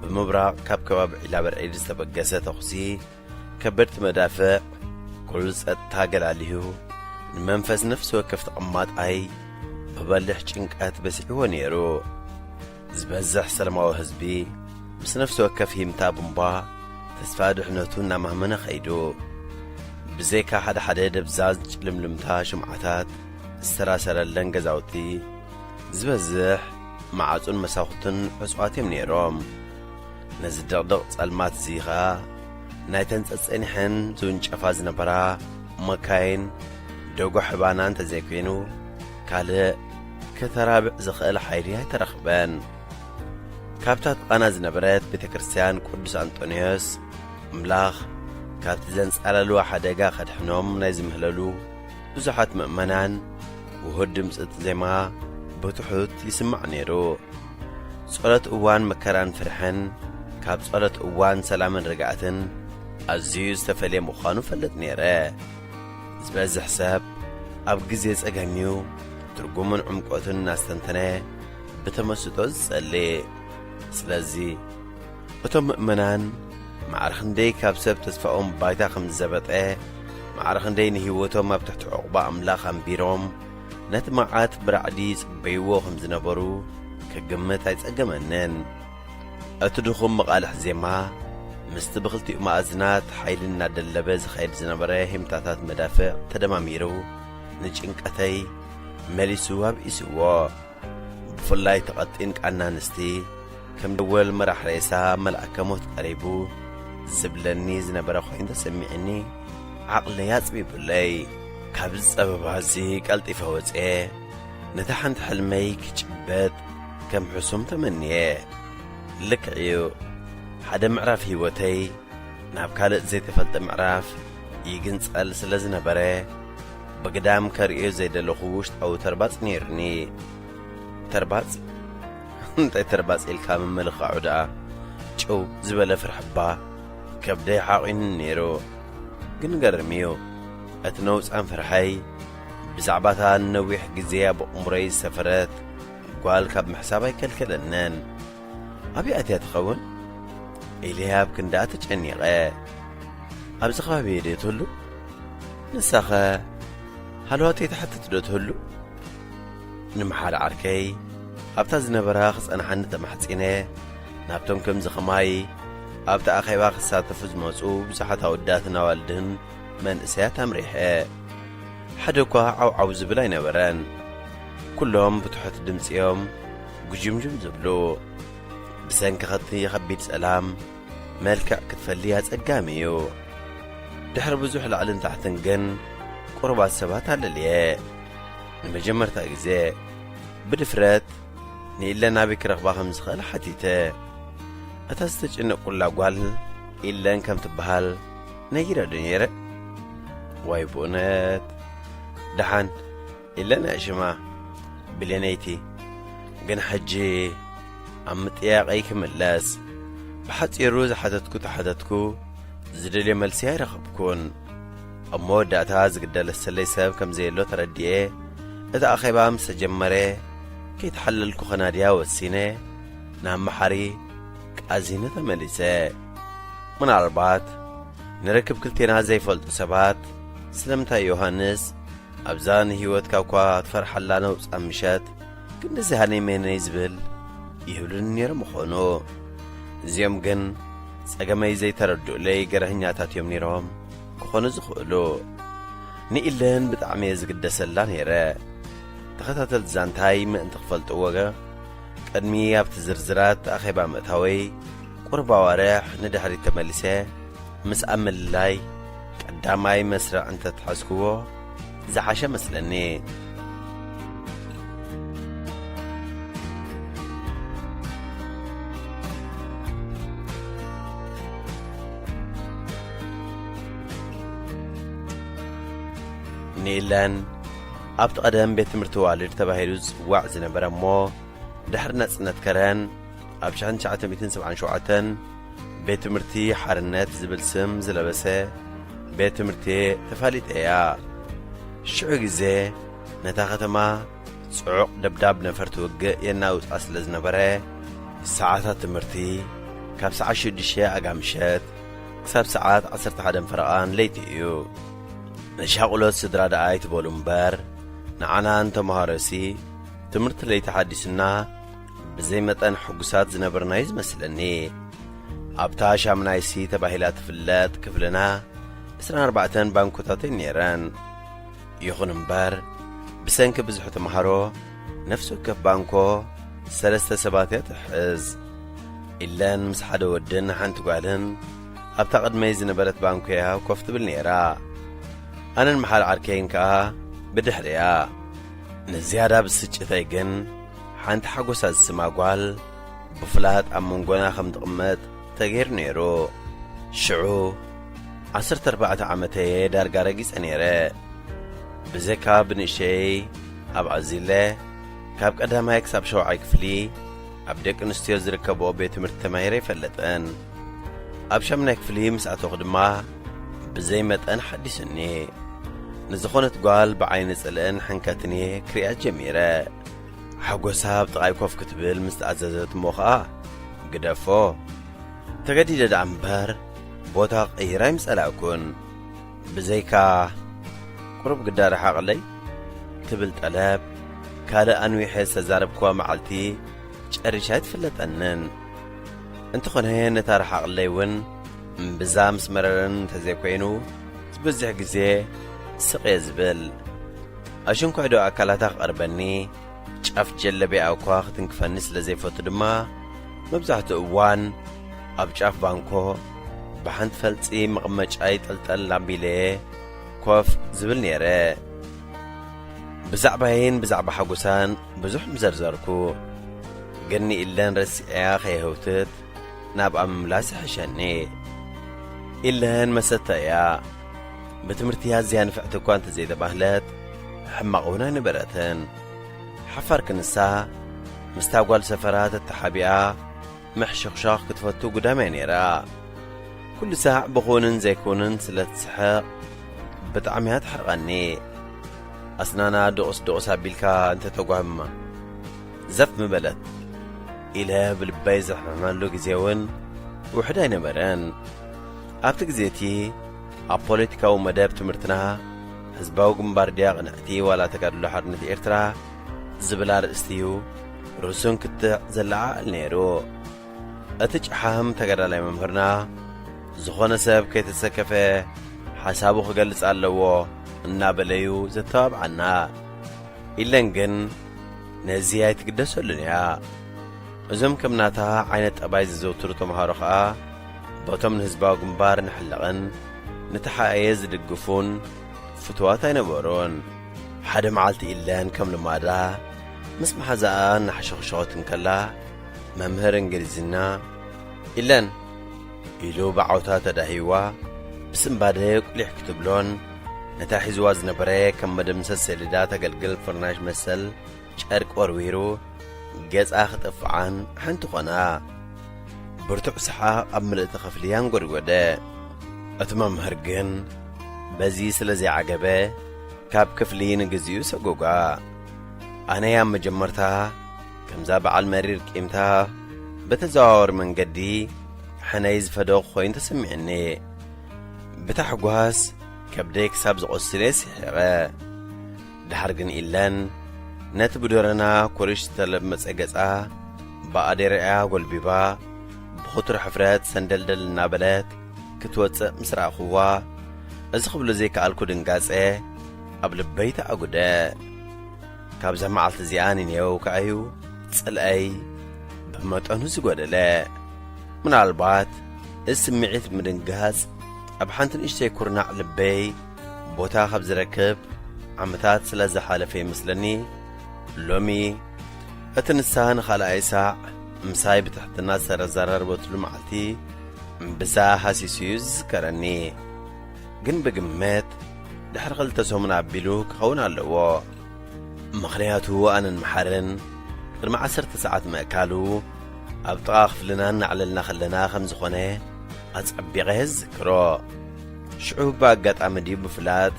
ብምብራቕ ካብ ከባቢ ዒላበርዒድ ዝተበገሰ ተኹሲ ከበድቲ መዳፍዕ ኩሉ ጸጥታ ገላልዩ ንመንፈስ ነፍሲ ወከፍ ተቐማጣይ ብበሊሕ ጭንቀት በሲዕዎ ነይሩ። ዝበዝሕ ሰለማዊ ህዝቢ ምስ ነፍሲ ወከፍ ሂምታ ቡምባ ተስፋ ድሕነቱ እናማህመነ ኸይዱ። ብዘይካ ሓደ ሓደ ደብዛዝ ጭልምልምታ ሽምዓታት ዝተራሰረለን ገዛውቲ ዝበዝሕ መዓጹን መሳኹትን ዕጹዋት እዮም ነይሮም። ነዚ ድቕድቕ ጸልማት እዚ ኸኣ ናይተን ጸጸኒሐን ዝውንጨፋ ዝነበራ መካይን ደጎ ሕባና እንተዘይኮይኑ ካልእ ከተራብዕ ዝኽእል ሓይሊ ኣይተረኽበን። ካብታ ጥቓና ዝነበረት ቤተ ክርስትያን ቅዱስ ኣንጦንዮስ ኣምላኽ ካብቲ ዘንጻለልዋ ሓደጋ ከድሕኖም ናይ ዝምህለሉ ብዙሓት ምእመናን ውሁድ ድምጺ ዜማ ብትሑት ይስማዕ ነይሩ። ጸሎት እዋን መከራን ፍርሕን ካብ ጸሎት እዋን ሰላምን ርግኣትን ኣዝዩ ዝተፈልየ ምዃኑ ፈልጥ ነይረ። ዝበዝሕ ሰብ ኣብ ግዜ ጸገም እዩ ትርጉምን ዕምቆትን እናስተንተነ ብተመስጦ ዝጸልእ። ስለዚ እቶም ምእመናን ማዕረ ክንደይ ካብ ሰብ ተስፋኦም ባይታ ከም ዝዘበጠ፣ ማዕረ ክንደይ ንህይወቶም ኣብ ትሕቲ ዕቑባ ኣምላኽ ኣንቢሮም ነቲ መዓት ብራዕዲ ይጽበይዎ ከም ዝነበሩ ክግምት ኣይጸገመንን። እቲ ድኹም መቓልሕ ዜማ ምስቲ ብኽልቲኡ መኣዝናት ሓይሊ እናደለበ ዝኸይድ ዝነበረ ሂምታታት መዳፍዕ ተደማሚሩ ንጭንቀተይ መሊሱ ኣብኢስዎ። ብፍላይ እቲ ቀጢን ቃና ኣንስቲ ከም ደወል መራሕ ሬሳ መልኣከ ሞት ቀሪቡ ዝብለኒ ዝነበረ ኮይኑ ተሰሚዕኒ፣ ዓቕለይ ኣጽቢቡለይ። ካብዚ ጸበባ እዚ ቀልጢፈ ወጽኤ ነታ ሓንቲ ሕልመይ ክጭበጥ ከም ሕሱም ተመንየ። ልክዕ እዩ፣ ሓደ ምዕራፍ ህይወተይ ናብ ካልእ ዘይተፈልጠ ምዕራፍ ይግንጸል ስለ ዝነበረ፣ ብግዳም ከርእዮ ዘይደለኹ ውሽጣዊ ተርባጽ ነይሩኒ። ተርባጽ? እንታይ ተርባጽ ኢልካ ምምልኻዑ ደኣ? ጭው ዝበለ ፍርሒ እባ ከብደይ ሓቒኑኒ ነይሩ። ግን ገርም እዩ፣ እቲ ነውጻም ፍርሐይ ብዛዕባታ ንነዊሕ ግዜ ኣብ ኣእምሮይ ዝሰፈረት ጓል ካብ ምሕሳብ ኣይከልከለንን። ኣበይ ኣትያ ትኸውን? ኢለ ኣብ ክንድኣ ተጨኒቐ። ኣብዚ ከባቢ ድየ ትህሉ? ንሳኸ ሃለዋተይ ትሓትት ዶ ትህሉ? ንምሓር ዓርከይ ኣብታ ዝነበራ ክጸንሓኒ ተማሕጺነ፣ ናብቶም ከምዚ ኸማይ ኣብቲ ኣኼባ ክሳተፉ ዝመጹ ብዙሓት ኣወዳትን ኣዋልድን መንእሰያት ኣምሪሐ። ሓደ እኳ ዓውዓው ዝብል ኣይነበረን። ኩሎም ብትሑት ድምጺ እዮም ጉጅምጅም ዝብሉ። ብሰንኪ ኸቲ ኸቢድ ጸላም መልክዕ ክትፈሊ ኣጸጋሚ እዩ። ድሕሪ ብዙሕ ላዕልን ታሕትን ግን ቁሩባት ሰባት ኣለልየ። ንመጀመርታ ግዜ ብድፍረት ንኢለን ኣበይ ክረኽባ ከም ዝኽእል ሓቲተ። እታ ዝተጨነቁላ ጓል ኢለን ከም ትበሃል ነጊረ ዶ ነይረ? ዋይ ብእውነት። ደሓን ኢለን እያ ሽማ፣ ብሌነይቲ። ግን ሕጂ ኣብ ምጥያቐይ ክምለስ። ብሓጺሩ ዝሓተትኩ ተሓተትኩ፣ ዝደልዮ መልሲ ኣይረኸብኩን። ኣብ መወዳእታ ዝግደለሰለይ ሰብ ከም ዘየሎ ተረዲኤ፣ እቲ ኣኼባ ምስ ተጀመረ ከይተሓለልኩ ኸናድያ ወሲነ፣ ናብ መሓሪ ቃዚኖ ተመሊሰ። ምናልባት ንርክብ ክልቴና ዘይፈልጡ ሰባት፣ ስለምንታይ ዮሃንስ ኣብዛ ንህይወትካ እኳ ትፈርሓላ ነውጻም ምሸት ክንድዚ ሃነይ መነይ ዝብል ይብሉኒ ነይሮም ምኾኑ። እዚኦም ግን ጸገመይ ዘይተረድኡለይ ገርህኛታት እዮም ነይሮም ክኾኑ ዝኽእሉ። ንኢለን ብጣዕሚ እየ ዝግደሰላ ነይረ። ተኸታተልቲ ዛንታይ ምእንቲ ክፈልጥዎ፣ ቅድሚ ኣብቲ ዝርዝራት ኣኼባ ምእታወይ ቁሩብ ኣዋርሕ ንድሕሪት ተመሊሰ፣ ምስ ኣብ ምልላይ ቀዳማይ መስርዕ እንተትሐዝክዎ ዝሓሸ መስለኒ። ንኢለን ኣብቲ ቀደም ቤት ትምህርቲ ዋልድ ተባሂሉ ዝጽዋዕ ዝነበረ እሞ ድሕሪ ናጽነት ከረን ኣብ ሽሕን ትሽዓተ ሚእትን ሰብዓን ሸውዓተን ቤት ትምህርቲ ሓርነት ዝብል ስም ዝለበሰ ቤት ትምህርቲ ተፋሊጠያ። ሽዑ ግዜ ነታ ከተማ ጽዑቕ ደብዳብ ነፈርቲ ውግእ የናውጻ ስለ ዝነበረ፣ ሰዓታት ትምህርቲ ካብ ሰዓት ሽዱሽተ ኣጋ ምሸት ክሳብ ሰዓት ዓሰርተ ሓደ ፈረቓን ለይቲ እዩ። ንሻቕሎት ስድራ ደኣ ኣይትበሉ እምበር፣ ንዓና ንተምሃሮሲ ትምህርቲ ለይቲ ሓዲሱና ብዘይ መጠን ሕጉሳት ዝነበርናዩ ዝመስለኒ። ኣብታ ሻምናይሲ ተባሂላ ትፍለጥ ክፍልና ዕስራን ኣርባዕተን ባንኮታት እየን ነይረን። ይኹን እምበር፣ ብሰንኪ ብዝሒ ተምሃሮ፣ ነፍሲ ወከፍ ባንኮ ሰለስተ ሰባት እያ ትሕዝ። ኢለን ምስ ሓደ ወድን ሓንቲ ጓልን ኣብታ ቅድመይ ዝነበረት ባንኮ እያ ኮፍ ትብል ነይራ። ኣነን መሓሪ ዓርከይን ከኣ ብድሕሪኣ። ንዝያዳ ብስጭተይ ግን ሓንቲ ሓጎሳ ዝስማ ጓል ብፍላጥ ኣብ መንጎና ከም ትቕመጥ ተገይሩ ነይሩ። ሽዑ ዓሰርተ ኣርባዕተ ዓመተየ ዳርጋ ረጊጸ ነይረ። ብዘካ ብንእሸይ ኣብ ኣዚለ ካብ ቀዳማይ ክሳብ ሸውዓይ ክፍሊ ኣብ ደቂ ኣንስትዮ ዝርከብኦ ቤት ትምህርቲ ተማሂረ ኣይፈልጥን። ኣብ ሻምናይ ክፍሊ ምስ ኣተኹ ድማ ብዘይ መጠን ሓዲሱኒ። ንዝኾነት ጓል ብዓይኒ ጽልእን ሕንከትን እየ ክሪኣ ጀሚረ። ሓጎሳ ኣብ ጥቓይ ኮፍ ክትብል ምስ ተኣዘዘት እሞ ኸኣ፣ ግደፎ። ተገዲደ ደኣ እምበር፣ ቦታ ቀይራ ኣይምጸላእኩን። ብዘይካ፣ "ቁሩብ ግዳ ርሓቕለይ" ትብል ጠለብ፣ ካልእ ኣንዊሐ ዝተዛረብክዋ መዓልቲ ጨሪሻ ኣይትፍለጠንን። እንተኾነ፣ ነታ ርሓቕለይ እውን እምብዛ ምስ መረረን እንተዘይኮይኑ፣ ዝበዝሕ ግዜ ስቕ እየ ዝብል። ኣሽንኳይዶ ኣካላታ ክቐርበኒ፣ ጫፍ ጀለቢያ እኳ ክትንክፈኒ ስለ ዘይፈቱ ድማ፣ መብዛሕትኡ እዋን ኣብ ጫፍ ባንኮ ብሓንቲ ፈልጺ መቐመጫይ ጠልጠል ኣቢለ ኮፍ ዝብል ነይረ። ብዛዕባይን ብዛዕባ ሓጎሳን ብዙሕ ምዘርዘርኩ፣ ግን ንኢለን ረሲዐያ ከይህውትት ናብኣ ምምላስ ይሕሸኒ። ኢለን መሰታ እያ። ብትምህርቲ ኣዝያ ንፍዕቲ እኳ እንተዘይተባህለት፣ ሕማቕ እውን ኣይነበረትን። ሓፋር ክንሳ፣ ምስታ ጓል ሰፈራ ተተሓቢኣ ምሕሽኽሻኽ ክትፈቱ ጉዳም እያ ነይራ። ኩሉ ሳዕ ብኹንን ዘይኩንን ስለ ትስሕቕ፣ ብጣዕሚ እያ ትሕርቐኒ። ኣስናና ድቑስ ድቑስ ኣቢልካ እንተተጓህምማ፣ ዘፍ ምበለት ኢለ ብልበይ ዝሕመመሉ ግዜ እውን ውሑድ ኣይነበረን። ኣብቲ ግዜ እቲ ኣብ ፖለቲካዊ መደብ ትምህርትና፣ ህዝባዊ ግንባር ድያ ቅንዕቲ ዋላ ተጋድሎ ሓርነት ኤርትራ ዝብል ኣርእስቲ እዩ ርእሱን ክትዕ ዘለዓዕል ነይሩ። እቲ ጨሓም ተጋዳላይ መምህርና፣ ዝኾነ ሰብ ከይተሰከፈ ሓሳቡ ክገልጽ ኣለዎ እናበለዩ ዘተባብዓና። ኢለን ግን ነዚ ኣይትግደሰሉን እያ። እዞም ከም ናታ ዓይነት ጠባይ ዘዘውትሩ ተምሃሮ ኸኣ፣ በቶም ንህዝባዊ ግንባር ንሕለቕን ንተሓኤ ዝድግፉን ፍቱዋት ኣይነበሩን። ሓደ መዓልቲ ኢለን ከም ልማዳ ምስ መሓዛኣ እናሓሸኽሸኸት እንከላ፣ መምህር እንግሊዝኛ፣ "ኢለን" ኢሉ ብዓውታ ተዳሂዋ፣ ብስንባደ ቁሊሕ ክትብሎን ነታ ሒዝዋ ዝነበረ ከም መደምሰስ ሰሌዳ ተገልግል ፍርናሽ መሰል ጨርቂ ወርዊሩ ገጻ ክጥፍዓን ሓንቲ ኾና። ብርቱዕ ሰሓቕ ኣብ ምልእቲ ክፍሊ ኣንጎድጎደ። እቲ መምህር ግን በዚ ስለ ዘይዓገበ፣ ካብ ክፍሊ ንግዚኡ ሰጎጓ። ኣነ ኣብ መጀመርታ ከምዛ በዓል መሪር ቂምታ ብተዘዋዋሪ መንገዲ ሕነይ ዝፈደኹ ኮይኑ ተሰሚዕኒ። ብታሕጓስ ከብደይ ክሳብ ዝቖስል እየ ስሒቐ። ድሓር ግን ኢለን ነቲ ብዶረና ኩርሽ ዝተለመጸ ገጻ ብኣዴራኣ ጎልቢባ፣ ብኽቱር ሕፍረት ሰንደልደል እናበለት ክትወጽእ ምስ ረኣኹዋ፣ እዚ ክብሎ ዘይከኣልኩ ድንጋጸ ኣብ ልበይ ተኣጉደ። ካብዛ መዓልቲ እዚኣ ንኔው ከኣዩ ጽልኣይ ብመጠኑ ዝጎደለ። ምናልባት እዚ ስምዒት ምድንጋጽ ኣብ ሓንቲ ንእሽተይ ኩርናዕ ልበይ ቦታ ካብ ዝረክብ ዓመታት ስለ ዝሓለፈ ይመስለኒ፣ ሎሚ እቲ ንሳ ንኻልኣይ ሳዕ ምሳይ ብትሕትና ዝተዘራረበትሉ መዓልቲ እምብዛ ሃሲሱ እዩ ዝዝከረኒ። ግን ብግምት ድሕሪ ክልተ ሰሙን ኣቢሉ ክኸውን ኣለዎ። ምኽንያቱ ኣነን መሓርን ቅድሚ ዓሰርተ ሰዓት ምእካሉ ኣብ ጥቓ ክፍልና እናዕለልና ከለና ከም ዝኾነ ኣጸቢቐ እየ ዝዝክሮ። ሽዑ ብኣጋጣሚ ድዩ ብፍላጥ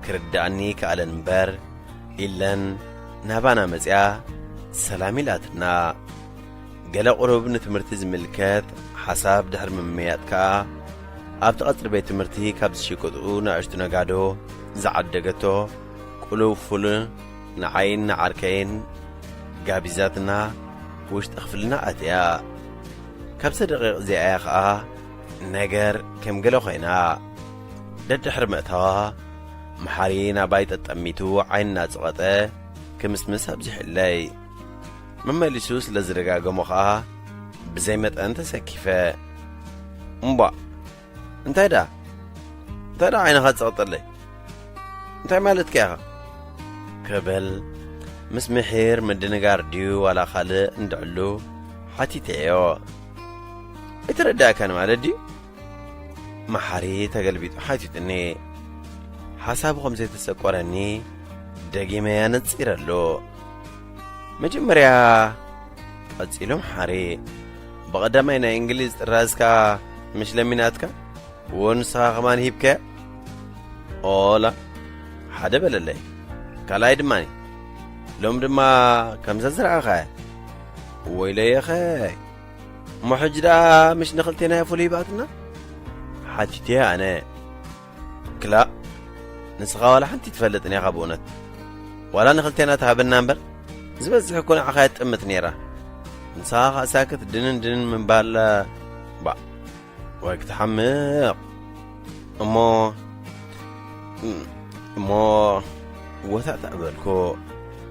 ክርድኣኒ ይከኣለን እምበር፣ ኢለን ናባና መጺኣ ሰላም ኢላትና። ገለ ቁሩብ ንትምህርቲ ዝምልከት ሓሳብ ድሕሪ ምምያጥ ከኣ፣ ኣብቲ ቀጽሪ ቤት ትምህርቲ ካብ ዝሽቅጡ ንኣሽቱ ነጋዶ ዝዓደገቶ ቁልውፉል ንዓይን ንዓርከይን ጋቢዛትና ውሽጢ ክፍልና ኣትያ። ካብዛ ደቂቕ እዚኣ እያ ከኣ ነገር ከም ገለ ኮይና። ደድሕሪ ምእታዋ፣ መሓሪ ናባይ ጠጠሚቱ ዓይኒ እናጸቐጠ ክምስምስ ኣብዚሑለይ። መመሊሱ ስለ ዝደጋገሞ ኸኣ ብዘይ መጠን ተሰኪፈ። "እምቧእ! እንታይ ደኣ? እንታይ ደኣ ዓይንኻ ትጸቕጠለይ? እንታይ ማለትካ ኢኻ?" ክብል ምስ ምሒር ምድንጋር ድዩ ዋላ ካልእ እንድዕሉ ሓቲተዮ። "ኣይተረዳእካን ማለት ድዩ?" መሓሪ ተገልቢጡ ሓቲቱኒ። ሓሳቡ ከም ዘይተሰቆረኒ ደጊመ ኣነጺረሉ። መጀመርያ፣ ቀጺሉ መሓሪ፣ ብቐዳማይ ናይ እንግሊዝ ጥራዝካ ምሽ ለሚናትካ? ወንስኻ ከማን ሂብከ? ኦላ፣ ሓደ በለለይ። ካልኣይ ድማ፣ ሎም ድማ ከምዛ ዝረኣኻያ። ወይለየኸ፣ እሞ ሕጂ ደኣ ምሽ ንኽልቴና ፍሉይ ባትና? ሓቲተ ኣነ። ክላእ፣ ንስኻ ዋላ ሓንቲ ትፈልጥን ኢኻ ብእውነት። ዋላ ንኽልቴና ትሃበና እምበር፣ ዝበዝሕ እኮ ንዓኻ እያ ትጥምት ነይራ። ንስኻ ኸኣ ሳክት ድንን ድንን ምባል፣ ባእ፣ ወይ ክትሓምቕ። እሞ፣ እሞ፣ ወታእታእ በልኩ።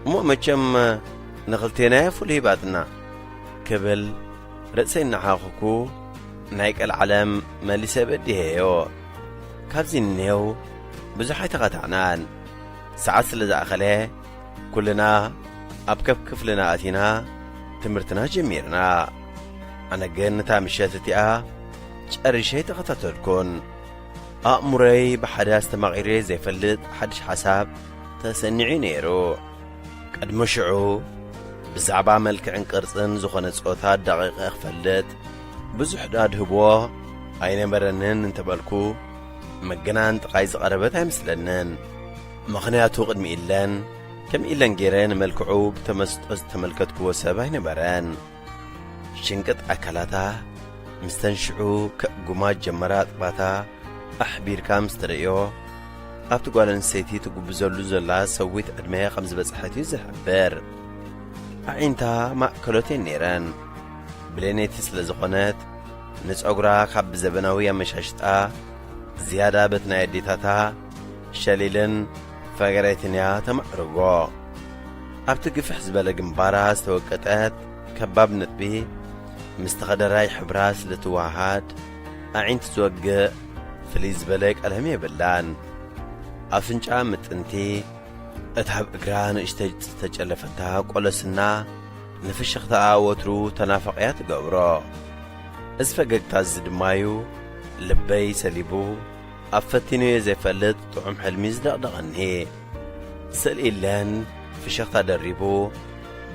እሞ መቸም ንኽልቴና እያ ፍሉይ ሂባትና፣ ክብል ርእሰይ እናሓኸኩ ናይ ቀልዓለም መሊሰ በዲሀዮ። ካብዚ እኔው ብዙሕ ኣይተኻታዕናን። ሰዓት ስለ ዝኣኸለ፣ ኩልና ኣብ ከፍ ክፍልና ኣቲና ትምህርትና ጀሚርና። ኣነ ግን ነታ ምሸት እቲኣ ጨሪሸ ኣይተኸታተልኩን። ኣእምሮይ ብሓደ ኣስተማቒረ ዘይፈልጥ ሓድሽ ሓሳብ ተሰኒዑ ነይሩ። ቅድሚ ሽዑ ብዛዕባ መልክዕን ቅርጽን ዝኾነ ጾታ ኣዳቒቐ ክፈልጥ ብዙሕ ደኣ ድህብዎ ኣይነበረንን እንተበልኩ፣ ምግናን ጥቓይ ዝቐረበት ኣይመስለንን። ምኽንያቱ ቅድሚ ኢለን፣ ከም ኢለን ገይረ ንመልክዑ ብተመስጦ ዝተመልከትክዎ ሰብ ኣይነበረን። ሽንቅጥ ኣካላታ ምስተን ሽዑ ከእጉማ ጀመራ። ኣጥባታ ኣሕቢርካ ምስ ትርእዮ፣ ኣብቲ ጓል ኣንስተይቲ ትጉብዘሉ ዘላ ሰዊት ዕድመ ከም ዝበጽሐት እዩ ዝሕብር። ኣዒንታ ማእከሎት እየን ነይረን። ብሌነይቲ ስለ ዝኾነት፣ ንጸጉራ ካብ ብዘበናዊ ኣመሻሽጣ ዝያዳ በቲ ናይ ኣዴታታ ሸሊልን ፈገረይትን እያ ተማዕርጎ። ኣብቲ ግፍሕ ዝበለ ግንባራ ዝተወቀጠት ከባብ ነጥቢ፣ ምስቲ ከደራይ ሕብራ ስለ ትወሃሃድ፣ ኣዒንቲ ዝወግእ ፍልይ ዝበለ ቀለም የብላን። ኣፍንጫ ምጥንቲ፣ እታ ኣብ እግራ ንእሽተይ ዝተጨለፈታ ቆለስና ንፍሽኽታኣ ወትሩ ተናፋቒያ ትገብሮ። እዚ ፈገግታ እዚ ድማ'ዩ ልበይ ሰሊቡ፣ ኣብ ፈቲነዮ ዘይፈልጥ ጥዑም ሕልሚ ዝደቕደቐኒ። ስእሊ ኢለን ፍሽኽታ ደሪቡ፣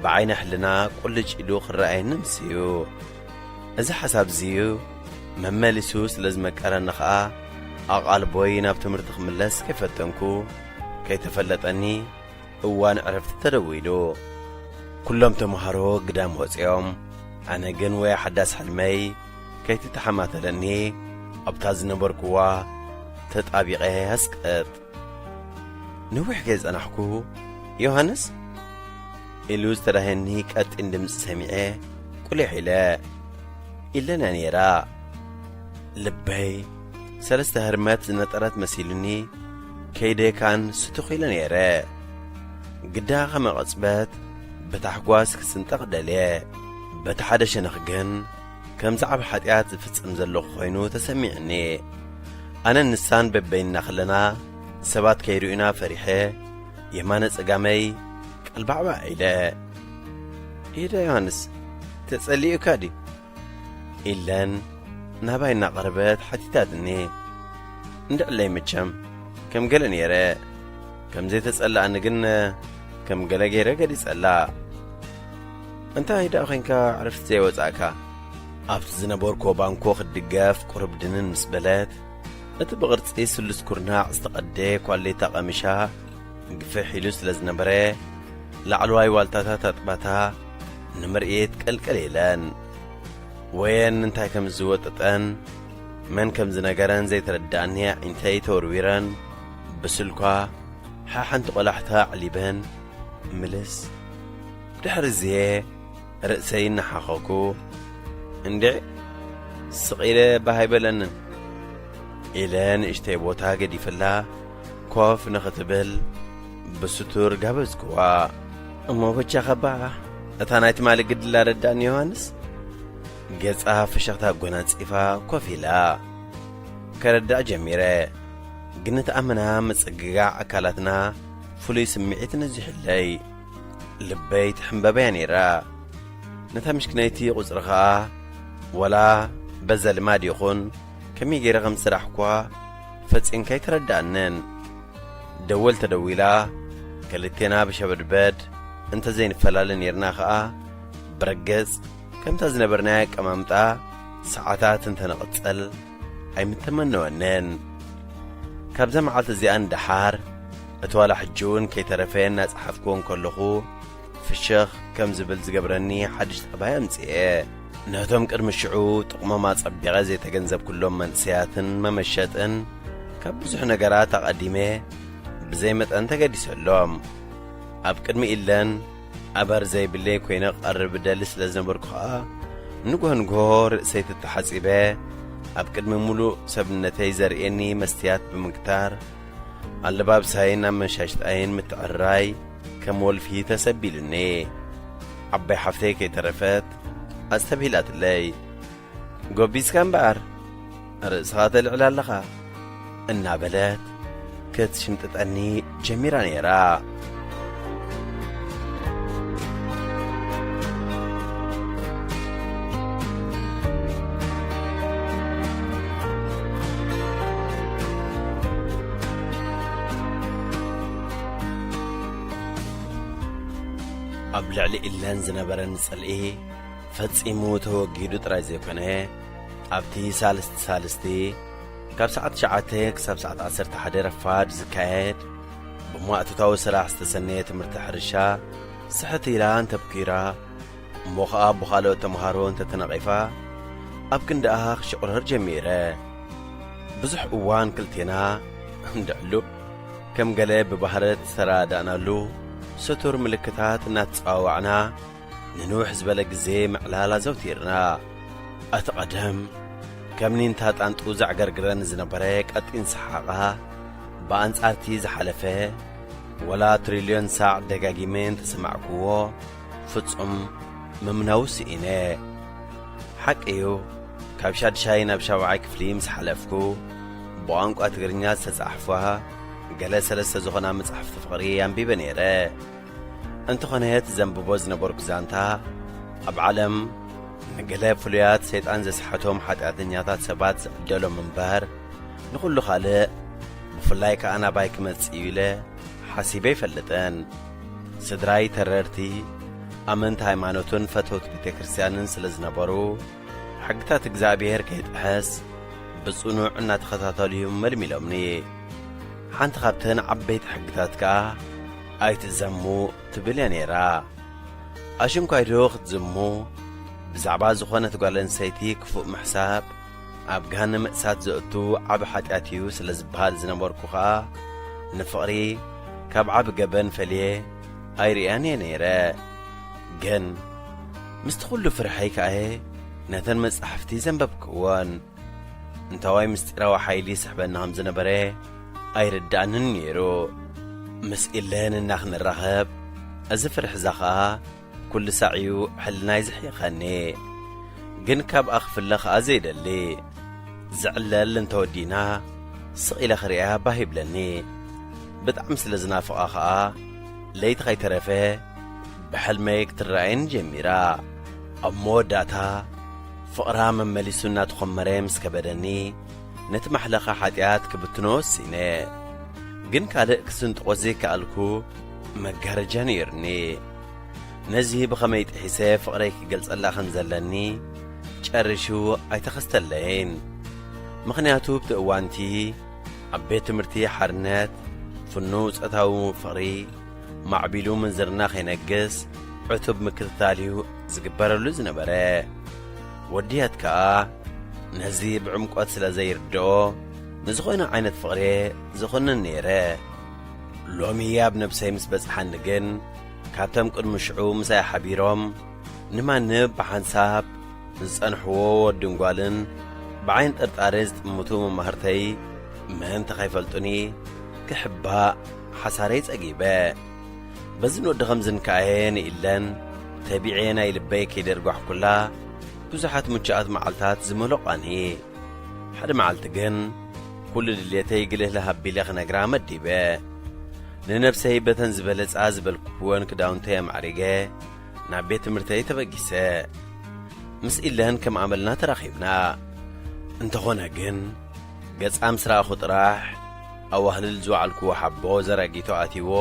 ብዓይነ ሕልና ቁልጭ ኢሉ ክረኣየኒ ምስዩ። እዚ ሓሳብ እዚ'ዩ መመሊሱ ስለ ዝመቀረኒ ኸኣ፣ ኣቓልቦይ ናብ ትምህርቲ ክምለስ ከይፈተንኩ፣ ከይተፈለጠኒ እዋን ዕረፍቲ ተደዊሉ። ኩሎም ተምሃሮ ግዳም ወጺኦም፣ ኣነ ግን ወይ ሓዳስ ሕልመይ ከይተተሓማተለኒ፣ ኣብታ ዝነበርኩዋ ተጣቢቐ ኣስቀጥ። ነዊሕ ከይጸናሕኩ፣ "ዮሃንስ?" ኢሉ ዝተዳህየኒ ቀጢን ድምጺ ሰሚዐ፣ ቁሊሕ ኢለ። ኢለና ነይራ። ልበይ ሰለስተ ህርመት ዝነጠረት መሲሉኒ፣ ከይደ ካን ስትኽ ኢለ ነይረ። ግዳ ከመ ቅጽበት ብታሕጓስ ክስንጠቕ ደልየ። በቲ ሓደ ሸነኽ ግን፣ ከም ዛዕባ ሓጢኣት ዝፍጽም ዘለኹ ኮይኑ ተሰሚዕኒ። ኣነን ንሳን በበይንና ከለና፣ ሰባት ከይርእዩና ፈሪሐ፣ የማነ ጸጋመይ ቀልባዕባዕ ኢለ፣ "ኢደ ዮሃንስ፣ ተጸሊኡካ ድዩ?" ኢለን ናባይ እናቐረበት ሓቲታትኒ። እንድዕለይ መቸም፣ ከም ገለ ነይረ። ከም ዘይተጸላእኒ ግን ከም ገለ ገይረ ገሊጸላ። "እንታይ ደኣ ኾይንካ ዕረፍቲ ዘይወጻእካ?" ኣብቲ ዝነበርኩዎ ባንኮ ክትድገፍ ቁርብ ድንን ምስ በለት፣ እቲ ብቕርጺ ስሉስ ኩርናዕ ዝተቐደ ኳሌታ ቀሚሻ ግፍሕ ኢሉ ስለ ዝነበረ፣ ላዕለዋይ ዋልታታት ኣጥባታ ንምርኢት ቀልቀል ኢለን። ወየን እንታይ ከም ዝወጠጠን መን ከም ዝነገረን ዘይተረድኣኒ ኣዒንተይ ተወርዊረን፣ ብስልኳ ሓሓንቲ ቆላሕታ ኣዕሊበን ምልስ። ብድሕሪ ዝየ ርእሰይ እናሓኸኩ፣ "እንድዒ ስቕ ኢለ ባህ ኣይበለንን" ኢለ ንእሽተይ ቦታ ገዲፈላ ኮፍ ንኽትብል ብስቱር ጋበዝክዋ። እሞ በጃኻ እባ እታ ናይ ትማሊ ግድላ ረዳእኒ ዮሃንስ። ገጻ ፍሽኽታ ኣጎናጺፋ ኮፍ ኢላ። ከረዳእ ጀሚረ። ግን እቲ ኣመና ምጽግጋዕ ኣካላትና ፍሉይ ስምዒት ነዚሑለይ። ልበይ ትሕምበበያ ነይራ። ነታ ምሽክነይቲ ቁጽሪ ኸኣ፣ ወላ በዛ ልማድ ይኹን፣ ከመይ ገይረ ከም ዝሰራሕኳ ፈጺምካ ኣይተረድኣንን። ደወል ተደዊላ፣ ክልቴና ብሸበድበድ እንተ ዘይንፈላለ ኔርና ኸኣ፣ ብረገጽ ከምታ ዝነበርናያ ኣቀማምጣ ሰዓታት እንተንቕጽል ኣይምተመነወንን። ካብዛ መዓልቲ እዚኣ ንደሓር፣ እቲ ዋላ ሕጂ እውን ከይተረፈ እናጸሓፍኩዎ እንከለኹ፣ ፍሽኽ ከም ዝብል ዝገብረኒ ሓድሽ ጠባይ ኣምጽኤ። ነቶም ቅድሚ ሽዑ ጥቕሞም ኣጸቢቐ ዘይተገንዘብኩሎም መንእሰያትን መመሸጥን ካብ ብዙሕ ነገራት ኣቐዲመ ብዘይ መጠን ተገዲሰሎም። ኣብ ቅድሚ ኢለን ኣበር ዘይብለይ ኮይነ ክቐርብ እደሊ ስለ ዝነበርኩ ኸኣ፣ ንግሆ ንግሆ ርእሰይ ተተሓጺበ፣ ኣብ ቅድሚ ምሉእ ሰብነተይ ዘርእየኒ መስትያት ብምግታር፣ ኣለባብሳይን ኣመሻሽጣይን ምትዕርራይ ከም ወልፊ ተሰቢሉኒ። ዓባይ ሓፍተይ ከይተረፈት ኣስተብሂላትለይ። "ጎቢዝካ እምበኣር፣ ርእስኻ ተልዕል ኣለኻ" እናበለት ክትሽምጥጠኒ ጀሚራ ነይራ። ኣብ ልዕሊ ኢለን ዝነበረኒ ጽልኢ ፈጺሙ ተወጊዱ ጥራይ ዘይኮነ፣ ኣብቲ ሳልስቲ ሳልስቲ ካብ ሰዓት ትሽዓተ ክሳብ ሰዓት ዓሰርተ ሓደ ረፋድ ዝካየድ ብመዋእቶታዊ ስራሕ ዝተሰነየ ትምህርቲ ሕርሻ ስሕት ኢላ እንተብኪራ፣ እሞ ኸኣ ብኻልኦት ተምሃሮ እንተተነቒፋ፣ ኣብ ክንድኣ ክሽቕረር ጀሚረ። ብዙሕ እዋን ክልቴና እንድዕሉ ከም ገለ ብባህረ ዝተረዳእናሉ ስቱር ምልክታት እናተጸዋወዕና፣ ንንውሕ ዝበለ ግዜ ምዕላል ኣዘውቲርና። እቲ ቀደም ከም ኒንታ ጣንጡ ዘዕገርግረኒ ዝነበረ ቀጢን ሰሓቓ፣ ብኣንጻርቲ ዝሓለፈ ወላ ትሪልዮን ሳዕ ደጋጊመ እንተሰማዕኩዎ፣ ፍጹም ምምናው ስኢነ። ሓቂ እዩ፣ ካብ ሻድሻይ ናብ ሻብዓይ ክፍሊ ምስ ሓለፍኩ፣ ብቋንቋ ትግርኛ ዝተጻሕፋ ገለ ሰለስተ ዝኾና መጻሕፍቲ ፍቕሪ ኣንቢበ ነይረ። እንተኾነ፣ እቲ ዘንብቦ ዝነበርኩ ዛንታ፣ ኣብ ዓለም ንገለ ፍሉያት ሰይጣን ዘስሓቶም ሓጢኣተኛታት ሰባት ዝዕደሎም እምበር፣ ንኹሉ ካልእ፣ ብፍላይ ከኣ ናባይ ክመጽእ እዩ ኢለ ሓሲበ ኣይፈልጥን። ስድራይ ተረርቲ፣ ኣመንቲ ሃይማኖትን ፈተውቲ ቤተ ክርስቲያንን ስለ ዝነበሩ፣ ሕግታት እግዚኣብሔር ከይጥሕስ ብጽኑዕ እናተኸታተሉ እዮም መልሚሎምኒ። ሓንቲ ካብተን ዓበይቲ ሕግታት ከኣ ኣይትዘሙ ትብል እያ ነይራ። ኣሽንኳይዶ ክትዝሙ፣ ብዛዕባ ዝኾነት ጓል ኣንስተይቲ ክፉእ ምሕሳብ ኣብ ገሃነመ እሳት ዘእቱ ዓቢ ሓጢኣት እዩ ስለ ዝበሃል ዝነበርኩ ኸኣ፣ ንፍቕሪ ካብ ዓቢ ገበን ፈልየ ኣይርእያን እየ ነይረ። ግን ምስቲ ኹሉ ፍርሐይ ከኣ እየ ነተን መጻሕፍቲ ዘንበብክወን። እንታዋይ ምስጢራዊ ሓይሊ ይስሕበና ከም ዝነበረ ኣይርድኣንን ነይሩ። ምስ ኢለን እና ክንራኸብ፣ እዚ ፍርሒ እዛ ኸኣ ኩሉ ሳዕ እዩ ሕልናይ ዝሕይኸኒ። ግን ካብኣ ክፍለ ኸኣ ዘይደሊ። ዝዕለል እንተወዲእና፣ ስቕ ኢለ ክርእያ ባህ ይብለኒ። ብጣዕሚ ስለ ዝናፍቓ ኸኣ፣ ለይቲ ኸይተረፈ ብሕልመይ ክትረኣየኒ ጀሚራ። ኣብ መወዳእታ፣ ፍቕራ መመሊሱ እናተኾመረ ምስ ከበደኒ፣ ነቲ ማሕለኻ ሓጢኣት ክብትኖ ወሲነ። ግን ካልእ ክስንጥቖ ዘይከኣልኩ መጋረጃ ነይሩኒ። ነዚ ብኸመይ ጥሒሰ ፍቕረይ ክገልጸላ ከም ዘለኒ ጨሪሹ ኣይተኸስተለይን። ምኽንያቱ፣ ኣብቲ እዋንቲ ኣብ ቤት ትምህርቲ ሓርነት፣ ፍኑው ጾታዊ ፍቕሪ ማዕቢሉ ምንዝርና ከይነግስ ዕቱብ ምክትታል እዩ ዝግበረሉ ዝነበረ። ወዲ ህያት ከኣ ነዚ ብዕምቆት ስለ ዘይርድኦ፣ ንዝኾነ ዓይነት ፍቕሪ ዝኹንን ነይረ። ሎሚ ኣብ ነብሰይ ምስ በጽሓኒ ግን፣ ካብቶም ቅድሚ ሽዑ ምሳይ ሓቢሮም ንማንብ ብሓንሳብ ዝጸንሕዎ ወድን ጓልን ብዓይኒ ጥርጣረ ዝጥምቱ መማህርተይ ምእንቲ ከይፈልጡኒ ክሕባእ ሓሳረይ ጸጊበ። በዝን ወዲ ኸምዝን ከኣየ ንኢለን ተቢዐ ናይ ልበይ ከይደርጓሕኩላ ብዙሓት ምቹኣት መዓልታት ዝመለቋኒ። ሓደ መዓልቲ ግን ኩሉ ድሌተይ ግልህ ለሃቢለ ክነግራ መዲበ። ንነብሰይ በተን ዝበለጻ ዝበልኩወን ክዳውንተይ ኣማዕሪገ ናብ ቤት ትምህርተይ ተበጊሰ። ምስ ኢለን ከም ኣመልና ተራኺብና። እንተኾነ ግን፣ ገጻ ምስ ረኣኹ ጥራሕ፣ ኣዋህልል ዝወዓልኩዎ ሓቦ ዘራጊቶ ኣትይዎ፣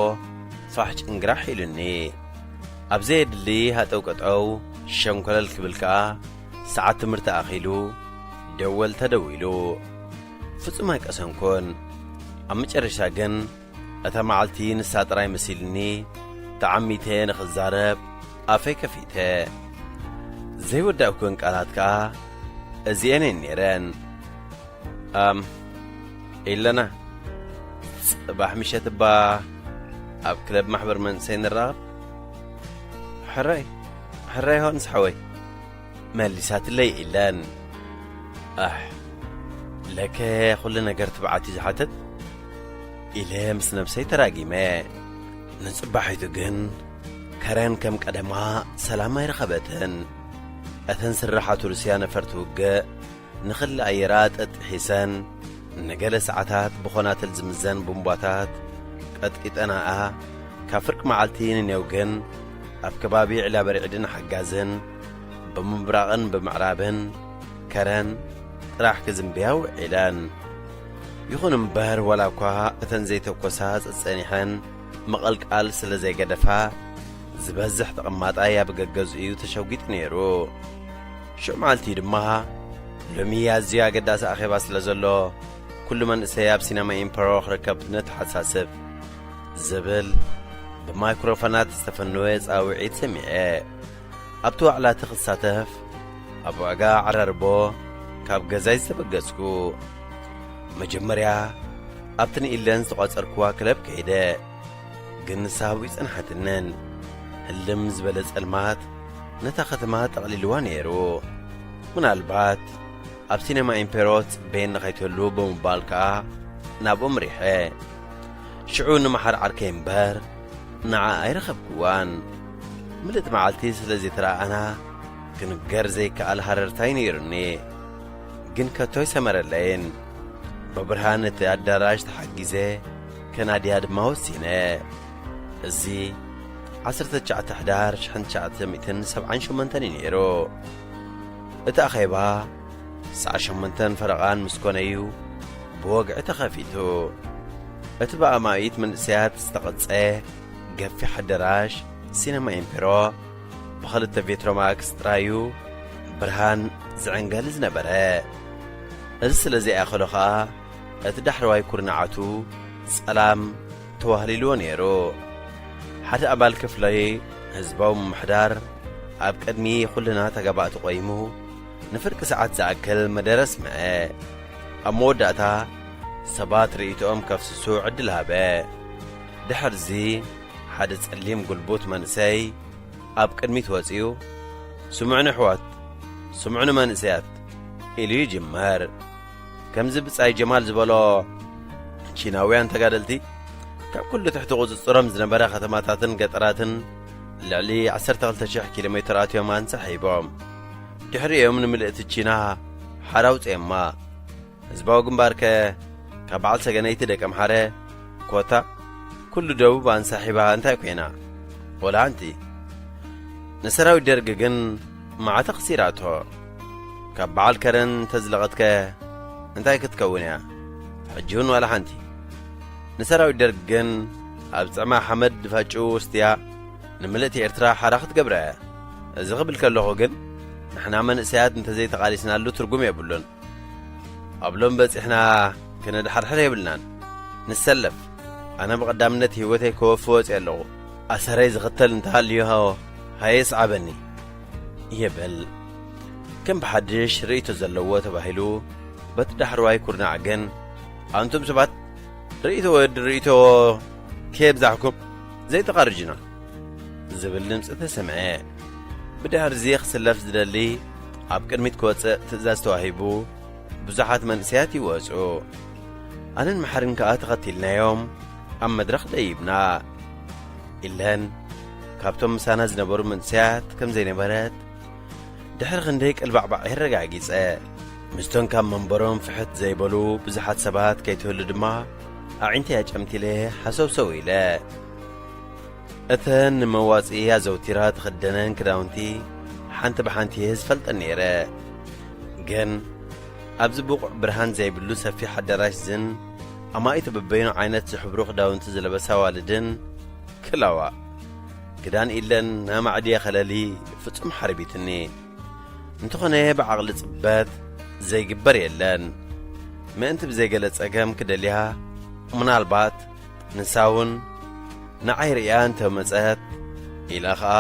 ፋሕ ጭንግራሕ ኢሉኒ። ኣብ ዘየድሊ ሃጠው ቀጠው ሸንኮለል ክብል ከኣ፣ ሰዓት ትምህርቲ ኣኺሉ ደወል ተደዊሉ። ፍጹም ኣይቀሰንኩን። ኣብ መጨረሻ ግን እታ መዓልቲ ንሳ ጥራይ መሲልኒ ተዓሚተ ንኽዛረብ ኣፈይ ከፊተ። ዘይወዳእኩን ቃላት ከኣ እዚኤን እየን ነይረን። ኣም፣ ኢለና፣ ጽባሕ ምሸት እባ ኣብ ክለብ ማሕበር መንእሰይ ንራኸብ። ሕራይ፣ ሕራይ ዮሃንስ ሓወይ፣ መሊሳትለይ ኢለን። ኣሕ፣ ለከ ኩሉ ነገር ትብዓት እዩ ዝሓትት ኢለ ምስ ነብሰይ ተራጊመ። ንጽባሒቱ ግን ከረን ከም ቀደማ ሰላም ኣይረኸበትን። እተን ስራሓቱ ሩስያ ነፈርቲ ውግእ ንኽሊ ኣየራ ጠጥሒሰን ንገለ ሰዓታት ብኾናትል ዝምዘን ቡምባታት ቀጥቂጠናኣ። ካብ ፍርቂ መዓልቲ ንኔው ግን ኣብ ከባቢ ዕላበርዒድን ሓጋዝን ብምብራቕን ብምዕራብን ከረን ጥራሕ ክዝንብያ ውዒለን። ይኹን እምበር፣ ዋላ እኳ እተን ዘይተኮሳ ጸጸኒሐን ምቕልቃል ስለ ዘይገደፋ፣ ዝበዝሕ ተቐማጣይ ኣብ ገገዝኡ ተሸጒጡ ነይሩ። ሽዑ መዓልቲ ድማ፣ ሎሚ ኣዝዩ ኣገዳሲ ኣኼባ ስለ ዘሎ፣ ኩሉ መንእሰይ ኣብ ሲነማ ኢምፐሮ ክርከብ ነተሓሳስብ፣ ዝብል ብማይክሮፎናት ዝተፈነወ ጻውዒት ሰሚዐ። ኣብቲ ዋዕላ እቲ ክሳተፍ ኣብ ዋዕጋ ዓራርቦ ካብ ገዛይ ዝተበገጽኩ። መጀመርያ ኣብቲ ንኢለን ዝተቋጸርክዋ ክለብ ከይደ፣ ግን ንሳ ኣብኡ ይጸንሓትንን። ህልም ዝበለ ጸልማት ነታ ከተማ ጠቕሊልዋ ነይሩ። ምናልባት ኣብ ሲነማ ኢምፔሮ ጽበየኒ ከይትህሉ ብምባል ከኣ ናብኡ ምሪሐ። ሽዑ ንመሓር ዓርከይ እምበር ንዓ ኣይረኸብክዋን። ምልእቲ መዓልቲ ስለ ዘይተረኣኣና ክንገር ዘይከኣል ሃረርታይ ነይሩኒ። ግን ከቶ ኣይሰመረለይን። ብብርሃን እቲ ኣዳራሽ ተሓጊዘ ከናድያ ድማ ወሲነ። እዚ ዓሰርተ ትሽዓተ ሕዳር ሽሕን ትሽዓተ ሚእትን ሰብዓን ሸሞንተን እዩ ነይሩ። እቲ ኣኼባ ሰዓት ሸሞንተን ፈረቓን ምስ ኮነ እዩ ብወግዒ ተኸፊቱ። እቲ ብኣማኢት መንእሰያት ዝተቐጸ ገፊሕ ኣዳራሽ ሲነማ ኢምፔሮ ብኽልተ ቬትሮማክስ ጥራዩ ብርሃን ዝዕንገል ዝነበረ። እዚ ስለ ዘይኣኸሎ ኸኣ እቲ ዳሕረዋይ ኩርናዓቱ ጸላም ተዋህሊልዎ ነይሩ። ሓደ ኣባል ክፍሊ ህዝባዊ ምምሕዳር ኣብ ቅድሚ ኩልና ተጋባእቲ ቆይሙ ንፍርቂ ሰዓት ዝኣክል መደረ ኣስምዐ። ኣብ መወዳእታ ሰባት ርእይቶኦም ከፍስሱ ዕድል ሃበ። ድሕርዚ ሓደ ጸሊም ጉልቡት መንእሰይ ኣብ ቅድሚት ወጺኡ፣ "ስምዑኒ ኣሕዋት፣ ስምዑኒ መንእሰያት" ኢሉ ይጅመር። ከምዚ ብጻይ ጀማል ዝበሎ፣ ቺናውያን ተጋደልቲ ካብ ኩሉ ትሕቲ ቁጽጽሮም ዝነበረ ከተማታትን ገጠራትን ልዕሊ ዓሰርተ ክልተ ሽሕ ኪሎ ሜትር ኣትዮም ኣንሳሒቦም። ድሕሪኦም ንምልእቲ ቺና ሓራ ኣውጺኦማ። ህዝባዊ ግንባርከ ካብ በዓል ሰገነይቲ ደቂ ኣምሓረ ኮታ ኩሉ ደቡብ ኣንሳሒባ እንታይ ኮይና? ወላ ሓንቲ። ንሰራዊት ደርጊ ግን መዓት ኣኽሲራቶ። ካብ በዓል ከረን እንተዝለቐትከ እንታይ ክትከውን እያ? ሕጂ እውን ዋላ ሓንቲ። ንሰራዊት ደርጊ ግን ኣብ ጽዕማ ሓመድ ድፋጭኡ ወስትያ ንምልእቲ ኤርትራ ሓራ ክትገብራ እያ። እዚ ክብል ከለኹ ግን ንሕና መንእሰያት እንተዘይተቓሊስናሉ ትርጉም የብሉን። ኣብ ሎም በጺሕና ክነድሓርሕር የብልናን። ንሰለፍ። ኣነ ብቐዳምነት ህይወተይ ከወፊ ወጺአ ኣለኹ። ኣሰረይ ዝኽተል እንተሃልዩ ሃየ ስዓበኒ ይብል። ከም ብሓድሽ ርእይቶ ዘለዎ ተባሂሉ በቲ ዳሕረዋይ ኩርናዕ ግን፣ "ኣንቱም ሰባት ርእይቶ ወዲ ርእይቶ ከየብዛሕኩም ዘይተቓርጁና" ዝብል ድምጺ ተሰምዐ። ብድሕርዚ ክስለፍ ዝደሊ ኣብ ቅድሚት ክወጽእ ትእዛዝ ተዋሂቡ፣ ብዙሓት መንእሰያት ይወጹ። ኣነን መሓርን ከኣ ተኸቲልናዮም ኣብ መድረኽ ደይብና። ኢለን ካብቶም ምሳና ዝነበሩ መንእሰያት ከም ዘይነበረት ድሕሪ ክንደይ ቅልባዕባዕ የረጋጊጸ። ምስቶም ካብ መንበሮም ፍሕት ዘይበሉ ብዙሓት ሰባት ከይትህሉ ድማ ኣዒንተይ ኣጨምቲለ ሃሰውሰው ኢለ። እተን ንመዋጽኢ ኣዘውቲራ ትኽደነን ክዳውንቲ ሓንቲ ብሓንቲ እየ ዝፈልጠን ነይረ። ግን ኣብዚ ብቑዕ ብርሃን ዘይብሉ ሰፊሕ ኣዳራሽ ዝን ኣማኢት በበይኑ ዓይነት ዝሕብሩ ክዳውንቲ ዝለበሳ ኣዋልድን ክላዋ ክዳን ኢለን ኣማዕድየ ከለሊ ፍጹም ሓርቢትኒ። እንተኾነ ብዓቕሊ ጽበት ዘይግበር የለን። ምእንቲ ብዘይገለ ጸገም ክደልያ፣ ምናልባት ንሳ እውን ንዓይ ርእያ እንተ መጸት፣ ኢለ ኸኣ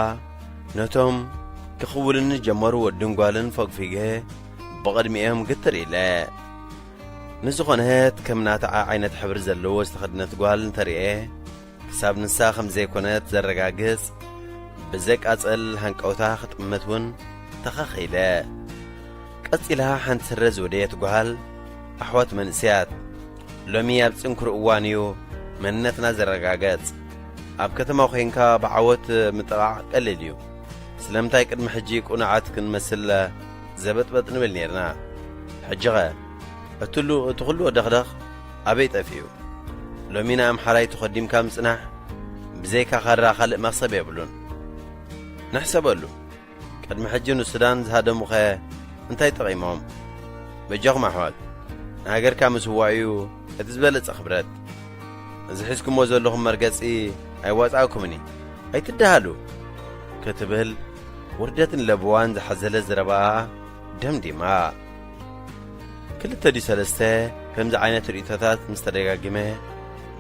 ነቶም ክኽውልኒ ዝጀመሩ ወድን ጓልን ፈግፊገ ብቕድሚኦም ግትር ኢለ። ንዝኾነት ከም ናታ ዓይነት ሕብሪ ዘለዎ ዝተኸድነት ጓል እንተርእየ፣ ክሳብ ንሳ ከም ዘይኮነት ዘረጋግጽ ብዘቃጽል ሃንቀውታ ክጥምት እውን ተኸኺለ። ቀጺላ ሓንቲ ስረ ዝወደየት ጓል፣ ኣሕዋት መንእሰያት፣ ሎሚ ኣብ ጽንኩር እዋን እዩ መንነትና ዝረጋገጽ። ኣብ ከተማ ኮይንካ ብዓወት ምጥቓዕ ቀሊል እዩ። ስለምንታይ ቅድሚ ሕጂ ቁኑዓት ክንመስል ዘበጥበጥ ንብል ኔርና? ሕጂኸ እቲ ሉ-፣ እቲ ኩሉ ወደኽደኽ ኣበይ ጠፊኡ? ሎሚ ንኣምሓራይ ተኸዲምካ ምጽናሕ ብዘይካ ካራ ካልእ መኽሰብ የብሉን። ንሕሰበሉ። ቅድሚ ሕጂ ንሱዳን ዝሃደሙኸ እንታይ ጠቒሞም? በጃኹም ኣሕዋት፣ ንሃገርካ ምስዋእ እዩ እቲ ዝበለጸ ክብረት። እዚ ሒዝኩሞ ዘለኹም መርገጺ ኣይዋጻእኩምን እዩ። ኣይትደሃሉ። ክትብል ውርደትን ለበዋን ዝሓዘለ ዘረባኣ ደምዲማ። ክልተ ድዩ ሰለስተ ከምዚ ዓይነት ርእይቶታት ምስ ተደጋግመ፣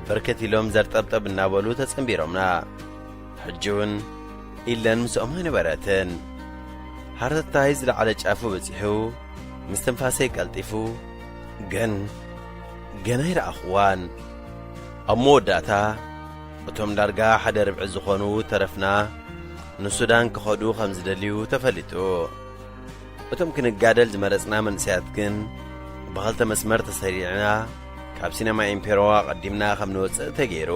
በርከት ኢሎም ዘርጠብጠብ እናበሉ ተጸንቢሮምና። ሕጂ እውን ኢለን ምስኦም ኣይነበረትን። ሃረርታይ ዝለዓለ ጫፉ በጺሑ፣ ምስትንፋሰይ ቀልጢፉ፣ ግን ገና ኣይረኣኹዋን። ኣብ መወዳእታ፣ እቶም ዳርጋ ሓደ ርብዒ ዝኾኑ ተረፍና ንሱዳን ክኸዱ ከም ዝደልዩ ተፈሊጡ። እቶም ክንጋደል ዝመረጽና መንእሰያት ግን ብኸልተ መስመር ተሰሪዕና ካብ ሲነማ ኢምፔሮ ኣቐዲምና ከም ንወጽእ ተገይሩ።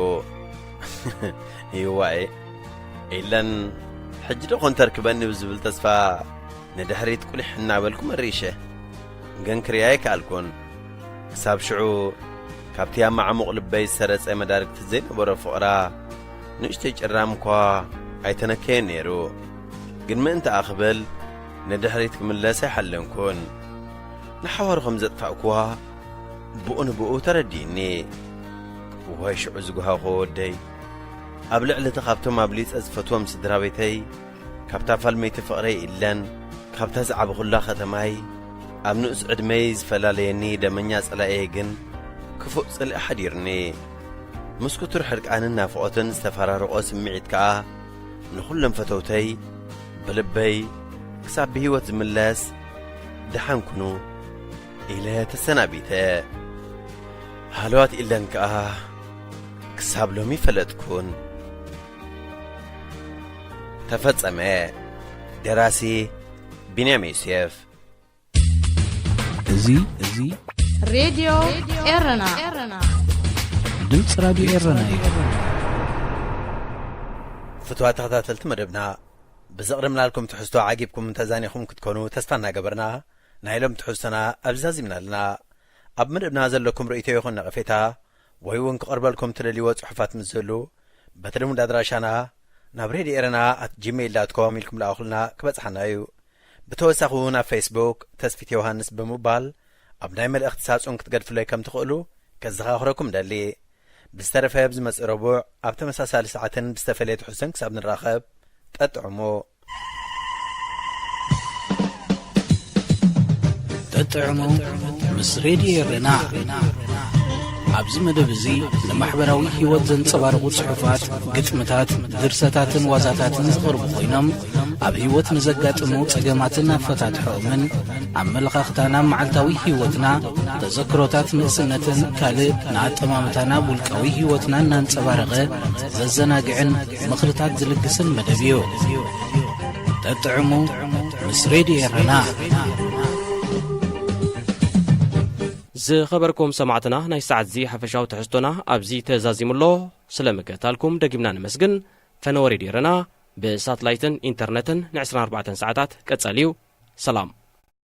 ይዋኤ ኢለን ሕጂ ዶ ኮን ተርክበኒ ብዝብል ተስፋ ንድሕሪት ቁሊሕ እናበልኩ መሪሸ። ግን ክሪኣ ኣይከኣልኩን። ክሳብ ሽዑ ካብቲ ኣብ ማዕሙቕ ልበይ ዝሰረጸ መዳርግቲ ዘይነበሮ ፍቕራ ንእሽተይ ጭራም እኳ ኣይተነከየን ነይሩ። ግን ምእንታኣ ክብል ንድሕሪት ክምለስ ኣይሓለንኩን። ንሓዋሩ ከም ዘጥፋእኩዋ ብኡ ንብኡ ተረዲእኒ። እዋይ ሽዑ ዝጓሃኹ ወደይ፣ ኣብ ልዕሊ እቲ ካብቶም ኣብሊጸ ዝፈትዎም ስድራ ቤተይ፣ ካብታ ፋልመይቲ ፍቕረይ ኢለን፣ ካብታ ዝዓበኹላ ከተማይ፣ ኣብ ንኡስ ዕድመይ ዝፈላለየኒ ደመኛ ጸላኤ ግን ክፉእ ጽልኢ ሓዲሩኒ። ምስ ክቱር ሕርቃንን ናፍቖትን ዝተፈራረቖ ስምዒት ከኣ ንኹሎም ፈተውተይ ብልበይ ክሳብ ብህይወት ዝምለስ ደሓን ኩኑ ኢለ ተሰናቢተ። ሃለዋት ኢለን ከኣ ክሳብ ሎሚ ፈለጥኩን። ተፈጸመ። ደራሲ ቢንያም ዮሴፍ። እዚ፣ እዚ ሬድዮ ኤረና። ድምፂ ራድዮ ኤረና እዩ። ፍቱዋት ተኸታተልቲ መደብና፣ ብዘቕደምናልኩም ትሕዝቶ ዓጊብኩም ተዛኒኹም ክትኮኑ ተስፋ እናገበርና፣ ናይ ሎም ትሕዝቶና ኣብዚ ዛዚምና ኣለና። ኣብ መደብና ዘለኩም ርእይቶ ይኹን ነቐፌታ፣ ወይ እውን ክቐርበልኩም ትደልይዎ ጽሑፋት ምስ ዝህሉ፣ በቲ ልሙድ ኣድራሻና ናብ ሬድዮ ኤረና ኣት ጂሜይል ዳት ኮም ኢልኩም ለኣኹልና ክበጽሓና እዩ። ብተወሳኺ እውን ኣብ ፌስቡክ ተስፊት ዮሃንስ ብምባል ኣብ ናይ መልእኽቲ ሳጹን ክትገድፉለይ ከም ትኽእሉ ከዘኻኽረኩም እደሊ። ብዝተረፈ ኣብ ዝመጽእ ረቡዕ ኣብ ተመሳሳሊ ሰዓትን ብዝተፈለየ ትሕዝቶን ክሳብ ንራኸብ፣ ጠጥዕሙ። ጠጥዕሙ ምስ ሬድዮ ኤረና። ኣብዚ መደብ እዚ ንማሕበራዊ ህይወት ዘንጸባርቑ ጽሑፋት፣ ግጥምታት፣ ድርሰታትን ዋዛታትን ዝቐርቡ ኮይኖም፣ ኣብ ህይወት ንዘጋጥሙ ጸገማትን ኣፈታትሖኦምን፣ ኣመለኻኽታና ኣብ መዓልታዊ ህይወትና፣ ተዘክሮታት ንእስነትን ካልእ ንኣጠማምታና ኣብ ውልቃዊ ህይወትና እናንጸባረቐ ዘዘናግዕን ምኽርታት ዝልግስን መደብ እዩ። ጠጥዕሙ ምስ ሬድዮ ኤረና። ዝኸበርኩም ሰማዕትና፣ ናይ ሰዓት እዚ ሓፈሻዊ ትሕዝቶና ኣብዚ ተዛዚሙ ኣሎ። ስለ ምክትታልኩም ደጊምና ነመስግን። ፈነወ ሬድዮ ኤረና ብሳትላይትን ኢንተርነትን ን ዕስራን ኣርባዕተን ሰዓታት ቀጻሊ እዩ። ሰላም።